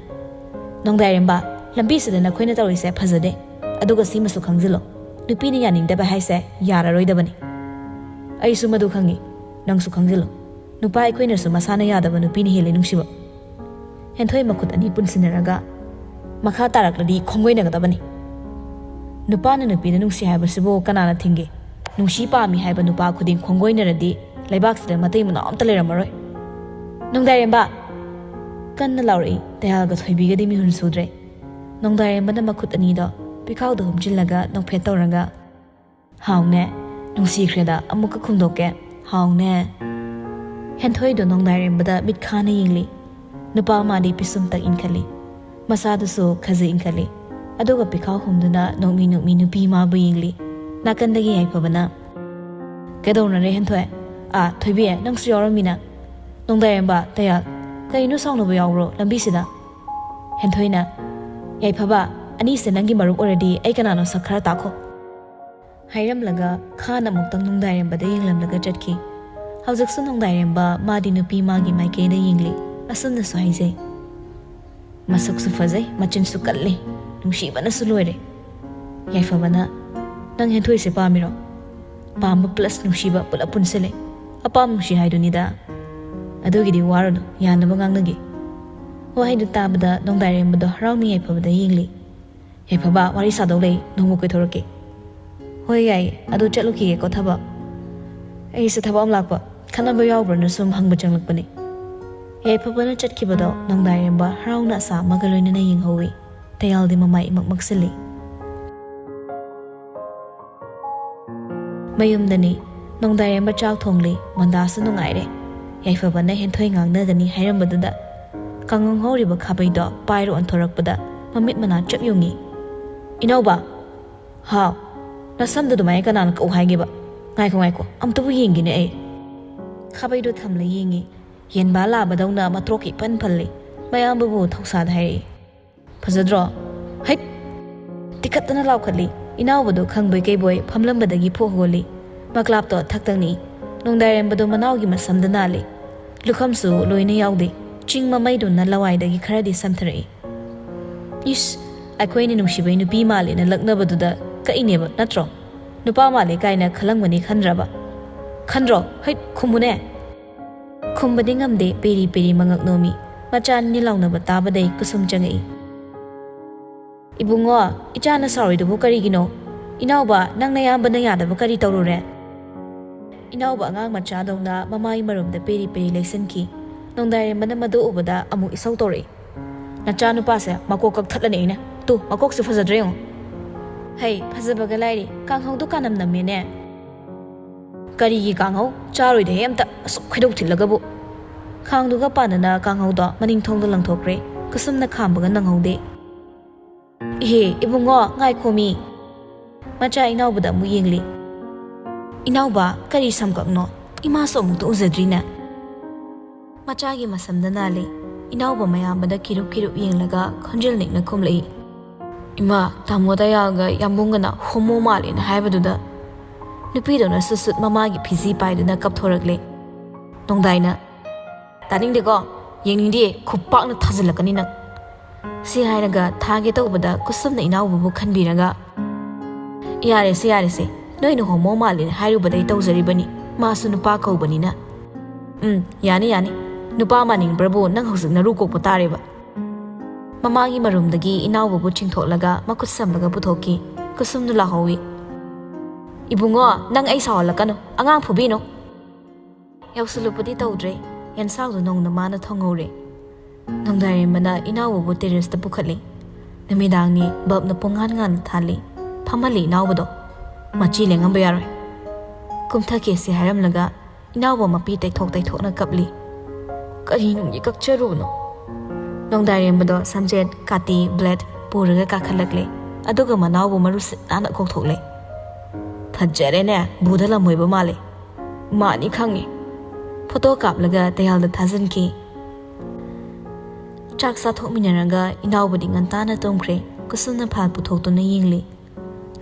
"ꯅꯣꯡꯗꯥꯏꯔꯦꯝꯕ, ꯂꯝꯕꯤꯁꯤꯗ ꯅꯈꯣꯏꯅ ꯇꯧꯔꯤꯁꯦ ꯐꯖꯗꯦ꯫ ꯑꯗꯨꯒ ꯁꯤꯃꯁꯨ ꯈꯪꯖꯤꯜꯂꯣ, ꯅꯨꯄꯤꯅ ꯌꯥꯅꯤꯡꯗꯕ ꯍꯥꯏꯁꯦ ꯌꯥꯔꯔꯣꯏꯗꯕꯅꯤ꯫ ꯑꯩꯁꯨ ꯃꯗꯨ ꯈꯪꯉꯤ, ꯅꯪꯁꯨ ꯈꯪꯖꯤꯜꯂꯣ꯫ ꯅꯨꯄꯥ ꯑꯩꯈꯣꯏꯅꯁꯨ ꯃꯁꯥꯅ ꯌꯥꯗꯕ ꯅꯨꯄꯤꯅ ꯍꯦꯜꯂꯤ ꯅꯨꯡꯁꯤꯕ꯫" ꯍꯦꯟꯊꯣꯏ ꯃꯈꯨꯠ ꯑꯅꯤ ꯄꯨꯟꯁꯤꯟꯅꯔꯒ, "ꯃꯈꯥ ꯇꯥꯔꯛꯂꯗꯤ ꯈꯣꯡꯒꯣꯏꯅꯒꯗꯕꯅꯤ꯫ ꯅꯨꯄꯥꯅ ꯅꯨꯄꯤꯗ ꯅꯨꯡꯁꯤ ꯍꯥꯏꯕꯁꯤꯕꯨ ꯀꯅꯥꯅ ꯊꯤꯡꯒꯦ? ꯅꯨꯡꯁꯤ ꯄꯥꯝꯃꯤ ꯍꯥꯏꯕ ꯅꯨꯄꯥ ꯈꯨꯗꯤꯡ ꯈꯣꯡꯒꯣꯏꯅꯔꯗꯤ ꯂꯩꯕꯥꯛꯁꯤꯗ ꯃꯇꯩ ꯃꯅꯥꯎ ꯑꯝꯇ ꯂꯩꯔꯝꯃꯔꯣꯏ꯫ ꯅꯣꯡꯗꯥꯏꯔꯦꯝꯕ!" ꯀꯟꯅ ꯂꯥꯎꯔꯛꯏ꯫ ꯇꯌꯥꯜꯒ ꯊꯣꯏꯕꯤꯒꯗꯤ ꯃꯤꯍꯨꯟ ꯁꯨꯗ꯭ꯔꯦ꯫ ꯅꯣꯡꯗꯥꯏꯔꯦꯝꯕꯅ ꯃꯈꯨꯠ ꯑꯅꯤꯗꯣ ꯄꯤꯈꯥꯎꯗ ꯍꯨꯝꯖꯤꯜꯂꯒ ꯅꯣꯛꯐꯦꯠ ꯇꯧꯔꯒ, "ꯍꯥꯎꯅꯦ, ꯅꯨꯡꯁꯤꯈ꯭ꯔꯦꯗ, ꯑꯃꯨꯛꯀ ꯈꯨꯝꯗꯣꯛꯀꯦ, ꯍꯥꯎꯅꯦ꯫" ꯍꯦꯟꯊꯣꯏꯗꯣ ꯅꯣꯡꯗꯥꯏꯔꯦꯝꯕꯗ ꯃꯤꯠ ꯈꯥꯅ ꯌꯦꯡꯂꯤ꯫ ꯅꯨꯄꯥ ꯃꯥꯗꯤ ꯄꯤꯁꯨꯝꯇꯛ ꯏꯟꯈꯠꯂꯤ꯫ ꯃꯁꯥꯗꯨꯁꯨ ꯈꯖꯤꯛ ꯏꯟꯈꯠꯂꯤ꯫ ꯑꯗꯨꯒ ꯄꯤꯈꯥꯎ ꯍꯨꯝꯗꯨꯅ ꯅꯣꯛꯃꯤ ꯅꯣꯛꯃꯤ ꯅꯨꯄꯤ ꯃꯥꯕꯨ ꯌꯦꯡꯂꯤ꯫ ꯅꯥꯀꯟꯗꯒꯤ ꯌꯥꯏꯐꯕꯅ, "ꯀꯩꯗꯧꯅꯔꯦ ꯍꯦꯟꯊꯣꯏ? ꯑꯥ, ꯊꯣꯏꯕꯤ, ꯅꯪꯁꯨ ꯌꯥꯎꯔꯝꯃꯤꯅ? ꯅꯣꯡꯗꯥꯏꯔꯦꯝꯕ, ꯇꯌꯥꯜ, ꯀꯩꯅꯣ ꯁꯥꯎꯅꯕ ꯌꯥꯎꯕ꯭ꯔꯣ ꯂꯝꯕꯤꯁꯤꯗ?" ꯍꯦꯟꯊꯣꯏꯅ, "ꯌꯥꯏꯐꯕ, ꯑꯅꯤꯁꯦ ꯅꯪꯒꯤ ꯃꯔꯨꯞ ꯑꯣꯏꯔꯗꯤ ꯑꯩ ꯀꯅꯥꯅꯣ ꯁꯛ ꯈꯔ ꯇꯥꯛꯈꯣ꯫" ꯍꯥꯏꯔꯝꯂꯒ ꯈꯥꯅ ꯑꯃꯨꯛꯇꯪ ꯅꯣꯡꯗꯥꯏꯔꯦꯝꯕꯗ ꯌꯦꯡꯂꯝꯂꯒ ꯆꯠꯈꯤ꯫ ꯍꯧꯖꯤꯛꯁꯨ ꯅꯣꯡꯗꯥꯏꯔꯦꯝꯕ ꯃꯥꯗꯤ ꯅꯨꯄꯤ ꯃꯥꯒꯤ ꯃꯥꯏꯀꯩꯗ ꯌꯦꯡꯂꯤ꯫ ꯑꯁꯨꯝꯅꯁꯨ ꯍꯥꯏꯖꯩ, "ꯃꯁꯛꯁꯨ ꯐꯖꯩ, ꯃꯆꯤꯟꯁꯨ ꯀꯜꯂꯤ, ꯅꯨꯡꯁꯤꯕꯅꯁꯨ ꯂꯣꯏꯔꯦ꯫" ꯌꯥꯏꯐꯕꯅ, "ꯅꯪ ꯍꯦꯟꯊꯣꯏꯁꯦ ꯄꯥꯝꯃꯤꯔꯣ?" "ꯄꯥꯝꯕ plus ꯅꯨꯡꯁꯤꯕ ꯄꯨꯂꯞ ꯄꯨꯟꯁꯤꯜꯂꯦ꯫ ꯑꯄꯥꯝ ꯅꯨꯡꯁꯤ ꯍꯥꯏꯗꯨꯅꯤꯗ꯫ ꯑꯗꯨꯒꯤꯗꯤ ꯋꯥꯔꯨꯅꯨ, ꯌꯥꯅꯕ ꯉꯥꯡꯅꯒꯦ꯫" ꯋꯥꯍꯩꯗꯨ ꯇꯥꯕꯗ ꯅꯣꯡꯗꯥꯏꯔꯦꯝꯕꯗꯣ ꯍꯔꯥꯎꯅ ꯌꯥꯏꯐꯕꯗ ꯌꯦꯡꯂꯤ꯫ "ꯌꯥꯏꯐꯕ, ꯋꯥꯔꯤ ꯁꯥꯗꯧ ꯂꯩ, ꯅꯣꯡꯃ ꯀꯣꯏꯊꯣꯔꯛꯀꯦ꯫" "ꯍꯣꯏ, ꯌꯥꯏ, ꯑꯗꯨ ꯆꯠꯂꯨꯈꯤꯒꯦꯀꯣ ꯊꯕꯛ꯫" "ꯑꯩꯁꯨ ꯊꯕꯛ ꯑꯃ ꯂꯥꯛꯄ, ꯈꯠꯅꯕ ꯌꯥꯎꯕ꯭ꯔꯅ ꯁꯨꯝ ꯍꯪꯕ ꯆꯪꯂꯛꯄꯅꯤ꯫" ꯌꯥꯏꯐꯕꯅ ꯆꯠꯈꯤꯕꯗꯣ ꯅꯣꯡꯗꯥꯏꯔꯦꯝꯕ ꯍꯔꯥꯎꯅ ꯑꯁꯥ ꯑꯃꯒ ꯂꯣꯏꯅꯅ ꯌꯦꯡꯍꯧꯏ꯫ ꯇꯌꯥꯜꯗꯤ ꯃꯃꯥꯏ ꯏꯃꯛ ꯃꯛꯁꯤꯜꯂꯤ꯫ ꯃꯌꯨꯝꯗꯅꯤ꯫ ꯅꯣꯡꯗꯥꯏꯔꯦꯝꯕ ꯆꯥꯛ ꯊꯣꯡꯂꯤ꯫ ꯃꯟꯗꯥꯁꯨ ꯅꯨꯡꯉꯥꯏꯔꯦ꯫ ꯌꯥꯏꯐꯕꯅ ꯍꯦꯟꯊꯣꯏ ꯉꯥꯡꯅꯒꯅꯤ ꯍꯥꯏꯔꯝꯕꯗꯨꯗ ꯀꯥꯡꯉꯧ ꯉꯧꯔꯤꯕ ꯈꯥꯕꯩꯗꯣ ꯄꯥꯏꯔ ꯑꯣꯟꯊꯣꯔꯛꯄꯗ ꯃꯃꯤꯠ ꯃꯅꯥ ꯆꯞ ꯌꯨꯡꯉꯤ꯫ "ꯏꯅꯥꯎꯕ!" "ꯍꯥꯎ?" "ꯅꯁꯝꯗꯣ ꯑꯗꯨꯃꯥꯏꯅ ꯀꯅꯥꯅ ꯀꯛꯎ ꯍꯥꯏꯒꯦꯕ?" "ꯉꯥꯏꯈꯣ, ꯉꯥꯏꯈꯣ, ꯑꯝꯇꯕꯨ ꯌꯦꯡꯒꯦꯅꯦ ꯑꯩ꯫" ꯈꯥꯕꯩꯗꯣ ꯊꯝꯂ ꯌꯦꯡꯉꯤ꯫ ꯌꯦꯟꯕꯥ ꯂꯥꯕꯗꯧꯅ ꯃꯇ꯭ꯔꯣꯛꯀ ꯏꯄꯟ ꯄꯜꯂꯤ꯫ ꯃꯌꯥꯝꯕꯕꯨ ꯊꯧꯁꯥꯗ ꯍꯥꯏꯔꯛꯏ꯫ "ꯐꯖꯗ꯭ꯔꯣ?" "ꯍꯩꯠ!" ꯇꯤꯈꯠꯇꯅ ꯂꯥꯎꯈꯠꯂꯤ꯫ ꯏꯅꯥꯎꯕꯗꯣ ꯈꯪꯕꯣꯏ ꯀꯩꯕꯣꯏ ꯐꯝꯂꯝꯕꯗꯒꯤ ꯐꯣꯛ ꯍꯧꯒꯠꯂꯤ꯫ ꯃꯀ꯭ꯂꯥꯞꯇꯣ ꯊꯛꯇꯪꯅꯤ꯫ ꯅꯣꯡꯗꯥꯏꯔꯦꯝꯕꯗꯣ ꯃꯅꯥꯎꯒꯤ ꯃꯁꯝꯗ ꯅꯥꯜꯂꯤ꯫ ꯂꯨꯈꯝꯁꯨ ꯂꯣꯏꯅ ꯌꯥꯎꯗꯦ꯫ ꯆꯤꯡ ꯃꯃꯩꯗꯨꯅ ꯂꯋꯥꯏꯗꯒꯤ ꯈꯔꯗꯤ ꯁꯝꯊꯔꯛꯏ꯫ "ꯏꯁ, ꯑꯩꯈꯣꯏꯅ ꯅꯨꯡꯁꯤꯕꯩ ꯅꯨꯄꯤ ꯃꯥꯜꯂꯦꯅ ꯂꯛꯅꯕꯗꯨꯗ ꯀꯛꯏꯅꯦꯕ, ꯅꯠꯇ꯭ꯔꯣ? ꯅꯨꯄꯥ ꯃꯥꯜꯂꯦ ꯀꯥꯏꯅ ꯈꯜꯂꯝꯒꯅꯤ ꯈꯟꯗ꯭ꯔꯕ? ꯈꯟꯗ꯭ꯔꯣ? ꯍꯩꯠ, ꯈꯨꯝꯃꯨꯅꯦ!" ꯈꯨꯝꯕꯗꯤ ꯉꯝꯗꯦ, ꯄꯦꯔꯤ ꯄꯦꯔꯤ ꯃꯉꯛ ꯅꯣꯝꯃꯤ꯫ ꯃꯆꯥ ꯑꯅꯤ ꯂꯥꯎꯅꯕ ꯇꯥꯕꯗꯩ ꯀꯨꯁꯨꯝ ꯆꯪꯉꯛꯏ꯫ "ꯏꯕꯨꯡꯉꯣ, ꯏꯆꯥꯅ ꯁꯥꯎꯔꯤꯗꯨꯕꯨ ꯀꯔꯤꯒꯤꯅꯣ? ꯏꯅꯥꯎꯕ, ꯅꯪ ꯅꯌꯥꯝꯕꯅ ꯌꯥꯗꯕ ꯀꯔꯤ ꯇꯧꯔꯨꯔꯦ?" ꯏꯅꯥꯎꯕ ꯑꯉꯥꯡ ꯃꯆꯥꯗꯧꯅ ꯃꯃꯥꯏ ꯃꯔꯨꯝꯗ ꯄꯦꯔꯤ ꯄꯦꯔꯤ ꯂꯩꯁꯟꯈꯤ꯫ ꯅꯣꯡꯗꯥꯏꯔꯦꯝꯕꯅ ꯃꯗꯨ ꯎꯕꯗ ꯑꯃꯨꯛ ꯏꯁꯧ ꯇꯧꯔꯛꯏ꯫ "ꯅꯆꯥꯅꯨꯄꯥꯁꯦ ꯃꯀꯣꯛ ꯀꯛꯊꯠꯂꯅꯤ ꯑꯩꯅ꯫ ꯇꯨ, ꯃꯀꯣꯛꯁꯦ ꯐꯖꯗ꯭ꯔꯦ ꯌꯦꯡꯉꯨ꯫" "ꯍꯩ, ꯐꯖꯕꯒ ꯂꯥꯏꯔꯤ, ꯀꯥꯡꯍꯧꯗꯣ ꯀꯥꯅꯝ ꯅꯝꯃꯦꯅꯦ꯫" "ꯀꯔꯤꯒꯤ ꯀꯥꯡꯍꯧ? ꯆꯥꯔꯣꯏꯗꯦꯍꯦ ꯑꯝꯇ, ꯑꯁꯨꯛ ꯈꯣꯏꯗꯧ ꯊꯤꯠꯂꯒꯕꯨ!" ꯈꯥꯡꯗꯨꯒ ꯄꯥꯟꯅꯅ ꯀꯥꯡꯍꯧꯗꯣ ꯃꯅꯤꯡ ꯊꯣꯡꯗ ꯂꯪꯊꯣꯛꯈ꯭ꯔꯦ꯫ ꯀꯨꯁꯨꯝꯅ ꯈꯥꯝꯕꯒ ꯅꯪꯍꯧꯗꯦ꯫ "ꯏꯍꯦ, ꯏꯕꯨꯡꯉꯣ, ꯉꯥꯏꯈꯣꯃꯤ!" ꯃꯆꯥ ꯏꯅꯥꯎꯕꯗ ꯑꯃꯨꯛ ꯌꯦꯡꯂꯤ꯫ "ꯏꯅꯥꯎꯕ, ꯀꯔꯤ ꯁꯝꯀꯛꯅꯣ? ꯏꯃꯥꯁꯨ ꯑꯃꯨꯛꯇ ꯎꯖꯗ꯭ꯔꯤꯅꯦ꯫" ꯃꯆꯥꯒꯤ ꯃꯁꯝꯗ ꯅꯥꯜꯂꯤ꯫ ꯏꯅꯥꯎꯕ ꯃꯌꯥꯝꯕꯗ ꯀꯤꯔꯨꯞ ꯀꯤꯔꯨꯞ ꯌꯦꯡꯂꯒ ꯈꯣꯟꯖꯦꯜ ꯅꯦꯛꯅ ꯈꯨꯝꯂꯛꯏ꯫ "ꯏꯃꯥ, ꯇꯥꯃꯣ ꯗꯌꯥꯒ ꯌꯥꯝꯕꯨꯡꯒꯅ ꯍꯣꯃꯣ ꯃꯥꯜꯂꯦꯅ ꯍꯥꯏꯕꯗꯨꯗ ꯅꯨꯄꯤꯗꯧꯅ ꯁꯨꯠ ꯁꯨꯠ ꯃꯃꯥꯒꯤ ꯐꯤꯖꯤ ꯄꯥꯏꯗꯨꯅ ꯀꯞꯊꯣꯔꯛꯂꯦ꯫ ꯅꯣꯡꯗꯥꯏꯅ, "ꯇꯥꯅꯤꯡꯗꯦꯀꯣ, ꯌꯦꯡꯅꯤꯡꯗꯦ, ꯈꯨꯄꯥꯛꯅ ꯊꯥꯖꯤꯜꯂꯛꯀꯅꯤ ꯅꯪ꯫" ꯁꯤ ꯍꯥꯏꯔꯒ ꯊꯥꯒꯦ ꯇꯧꯕꯗ ꯀꯨꯁꯨꯝꯅ ꯏꯅꯥꯎꯕꯕꯨ ꯈꯟꯕꯤꯔꯒ, "ꯌꯥꯔꯦꯁꯦ, ꯌꯥꯔꯦꯁꯦ, ꯅꯣꯏꯅ ꯍꯣꯃꯣ ꯃꯥꯜꯂꯦ ꯍꯥꯏꯔꯨꯕꯗꯩ ꯇꯧꯖꯔꯤꯕꯅꯤ, ꯃꯥꯁꯨ ꯅꯨꯄꯥ ꯀꯧꯕꯅꯤꯅ꯫" "ꯎꯝ, ꯌꯥꯅꯤ, ꯌꯥꯅꯤ꯫ ꯅꯨꯄꯥ ꯃꯥꯟꯅꯤꯡꯕ꯭ꯔꯕꯨ ꯅꯪ ꯍꯧꯖꯤꯛ ꯅꯔꯨ ꯀꯣꯛꯄ ꯇꯥꯔꯦꯕ꯫" ꯃꯃꯥꯒꯤ ꯃꯔꯨꯝꯗꯒꯤ ꯏꯅꯥꯎꯕꯕꯨ ꯆꯤꯡꯊꯣꯛꯂꯒ ꯃꯈꯨꯠ ꯁꯝꯂꯒ ꯄꯨꯊꯣꯛꯈꯤ꯫ ꯀꯨꯁꯨꯝꯗꯨ ꯂꯥꯎꯍꯧꯏ꯫ "ꯏꯕꯨꯡꯉꯣ, ꯅꯪ ꯑꯩ ꯁꯥꯎꯍꯜꯂꯛꯀꯅꯨ, ꯑꯉꯥꯡ ꯐꯨꯕꯤꯅꯨ꯫" ꯌꯧꯁꯤꯜꯂꯨꯕꯗꯤ ꯇꯧꯗ꯭ꯔꯦ꯫ ꯌꯦꯟꯁꯥꯎꯗꯨ ꯅꯣꯡꯅ ꯃꯥꯅ ꯊꯣꯡꯍꯧꯔꯦ꯫ ꯅꯣꯡꯗꯥꯏꯔꯦꯝꯕꯅ ꯏꯅꯥꯎꯕꯕꯨ ꯇꯦꯔꯦꯁꯇ ꯄꯨꯈꯠꯂꯤ꯫ ꯅꯨꯃꯤꯗꯥꯡꯅꯤ, ꯕꯜꯕꯅ ꯄꯨꯡꯉꯥꯟ ꯉꯥꯟꯅ ꯊꯥꯜꯂꯤ꯫ ꯐꯝꯍꯜꯂꯤ ꯏꯅꯥꯎꯕꯗꯣ꯫ "ꯃꯆꯤ ꯂꯦꯡꯉꯝꯕ ꯌꯥꯔꯣꯏ꯫ ꯀꯨꯝꯊꯈꯤꯁꯤ" ꯍꯥꯏꯔꯝꯂꯒ ꯏꯅꯥꯎꯕ ꯃꯄꯤ ꯇꯩꯊꯣꯛ ꯇꯩꯊꯣꯛꯅ ꯀꯞꯂꯤ꯫ "ꯀꯔꯤ ꯅꯨꯡꯒꯤ ꯀꯛꯆꯔꯨꯕꯅꯣ?" ꯅꯣꯡꯗꯥꯏꯔꯦꯝꯕꯗꯣ ꯁꯝꯖꯦꯠ, ꯀꯥꯇꯤ, ꯕ꯭ꯂꯦꯗ ꯄꯨꯔꯒ ꯀꯥꯈꯠꯂꯛꯂꯦ꯫ ꯑꯗꯨꯒ ꯃꯅꯥꯎꯕꯨ ꯃꯔꯨ ꯁꯤꯠ ꯅꯥꯟꯅ ꯀꯣꯛꯊꯣꯛꯂꯦ꯫ "ꯐꯖꯔꯦꯅꯦ, ꯕꯨꯙ ꯂꯝ ꯑꯣꯏꯕ ꯃꯥꯜꯂꯦ꯫ ꯃꯥꯅꯤ ꯈꯪꯉꯤ"꯫ ꯐꯣꯇꯣ ꯀꯥꯞꯂꯒ ꯇꯌꯥꯜꯗ ꯊꯥꯖꯤꯟꯈꯤ꯫ ꯆꯥꯛ ꯆꯥꯊꯣꯛꯃꯤꯟꯅꯔꯒ ꯏꯅꯥꯎꯕꯗꯤ ꯉꯟꯇꯥꯅ ꯇꯨꯝꯈ꯭ꯔꯦ꯫ ꯀꯨꯁꯨꯝꯅ ꯐꯥꯜ ꯄꯨꯊꯣꯛꯇꯨꯅ ꯌꯦꯡꯂꯤ꯫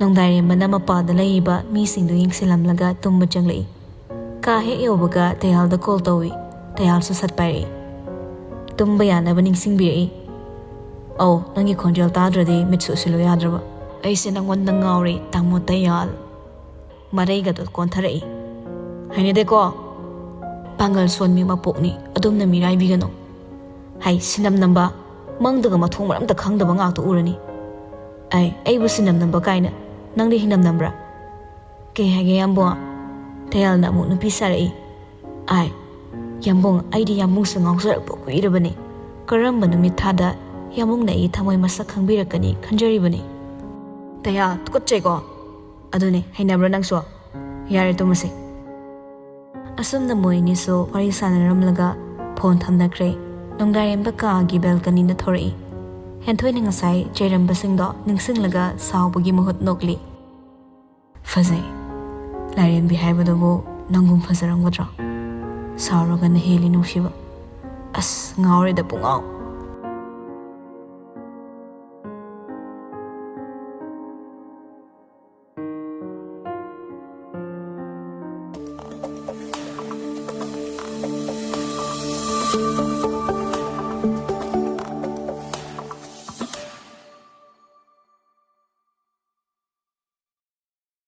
ꯅꯣꯡꯗꯥꯏꯔꯦꯝꯕꯅ ꯃꯄꯥꯗ ꯂꯩꯔꯤꯕ ꯃꯤꯁꯤꯡꯗꯨ ꯌꯦꯡꯁꯤꯜꯂꯝꯂꯒ ꯇꯨꯝꯕ ꯆꯪꯂꯛꯏ꯫ ꯀꯥ ꯍꯦꯛ ꯌꯧꯕꯒ ꯇꯌꯥꯜꯗ ꯀꯣꯜ ꯇꯧꯏ꯫ ꯇꯌꯥꯜꯁꯨ ꯁꯠ ꯄꯥꯏꯔꯛꯏ꯫ "ꯇꯨꯝꯕ ꯌꯥꯅꯕ ꯅꯤꯡꯁꯤꯡꯕꯤꯔꯛꯏ"꯫ "ꯑꯧ, ꯅꯪꯒꯤ ꯈꯣꯟꯖꯦꯜ ꯇꯥꯗ꯭ꯔꯗꯤ ꯃꯤꯠꯁꯨ ꯎꯁꯤꯜꯂꯨ ꯌꯥꯗ꯭ꯔꯕ꯫ ꯑꯩꯁꯦ ꯅꯪꯉꯣꯟꯗ ꯉꯥꯎꯔꯦ, ꯇꯥꯃꯣ ꯇꯌꯥꯜ"꯫ ꯃꯔꯩꯒꯗꯣ ꯀꯣꯟꯊꯔꯛꯏ꯫ "ꯍꯩꯅꯗꯦꯀꯣ꯫ ꯄꯥꯡꯒꯜ ꯁꯣꯟꯕꯤ ꯃꯄꯣꯛꯅꯤ, ꯑꯗꯨꯝꯅ ꯃꯤꯔꯥꯏꯕꯤꯒꯅꯨ꯫ ꯍꯥꯏ, ꯁꯤꯅꯝ ꯅꯝꯕ, ꯃꯪꯗꯒ ꯃꯊꯣꯡ ꯃꯔꯝꯇ ꯈꯪꯗꯕ ꯉꯥꯛꯇ ꯎꯔꯅꯤ꯫ ꯑꯩ, ꯑꯩꯕꯨ ꯁꯤꯅꯝ ꯅꯝꯕ ꯀꯥꯏꯅ, ꯅꯪꯗꯤ ꯍꯤꯅꯝ ꯅꯝꯕ꯭ꯔꯥ?" "ꯀꯩ ꯍꯥꯏꯒꯦ, ꯌꯥꯝꯕꯨꯡ?" ꯇꯌꯥꯜꯅ ꯑꯃꯨꯛ ꯅꯨꯄꯤ ꯁꯥꯔꯛꯏ꯫ "ꯑꯥꯏ, ꯌꯥꯝꯕꯨꯡ, ꯑꯩꯗꯤ ꯌꯥꯝꯕꯨꯡꯁꯦ ꯉꯥꯎꯖꯔꯛꯄ ꯀꯨꯏꯔꯕꯅꯤ꯫ ꯀꯔꯝꯕ ꯅꯨꯃꯤꯠ ꯊꯥꯗ ꯌꯥꯝꯕꯨꯡꯅ ꯑꯩꯒꯤ ꯊꯃꯣꯏ ꯃꯁꯛ ꯈꯪꯕꯤꯔꯛꯀꯅꯤ ꯈꯟꯖꯔꯤꯕꯅꯤ"꯫ "ꯇꯌꯥꯜ, ꯇꯨꯀꯠꯆꯩꯀꯣ꯫ ꯑꯗꯨꯅꯦ, ꯍꯩꯅꯕ꯭ꯔꯥ ꯅꯪꯁꯨ? ꯌꯥꯔꯦ, ꯇꯨꯝꯃꯁꯦ"꯫ ꯑꯁꯨꯝꯅ ꯃꯣꯏ ꯑꯅꯤꯁꯨ ꯋꯥꯔꯤ ꯁꯥꯟꯅꯔꯝꯂꯒ ꯐꯣꯟ ꯊꯝꯅꯈ꯭ꯔꯦ꯫ ꯅꯣꯡꯗꯥꯏꯔꯦꯝꯕ ꯀꯥꯒꯤ ꯕꯦꯜꯀꯅꯤꯗ ꯊꯣꯔꯛꯏ꯫ ꯍꯦꯟꯊꯣꯏꯅ ꯉꯁꯥꯏ ꯆꯩꯔꯝꯕꯁꯤꯡꯗꯣ ꯅꯤꯡꯁꯤꯡꯂꯒ ꯁꯥꯎꯕꯒꯤ ꯃꯍꯨꯠ ꯅꯣꯛꯂꯤ꯫ "ꯐꯖꯩ꯫ ꯂꯥꯏꯔꯦꯝꯕꯤ ꯍꯥꯏꯕꯗꯨꯕꯨ ꯅꯪꯒꯨꯝ ꯐꯖꯔꯝꯒꯗ꯭ꯔꯣ? ꯁꯥꯎꯔꯒꯅ ꯍꯦꯜꯂꯤ ꯅꯨꯡꯁꯤꯕ꯫ ꯑꯁ, ꯉꯥꯎꯔꯦꯗ ꯄꯨꯡꯉꯥꯎ"꯫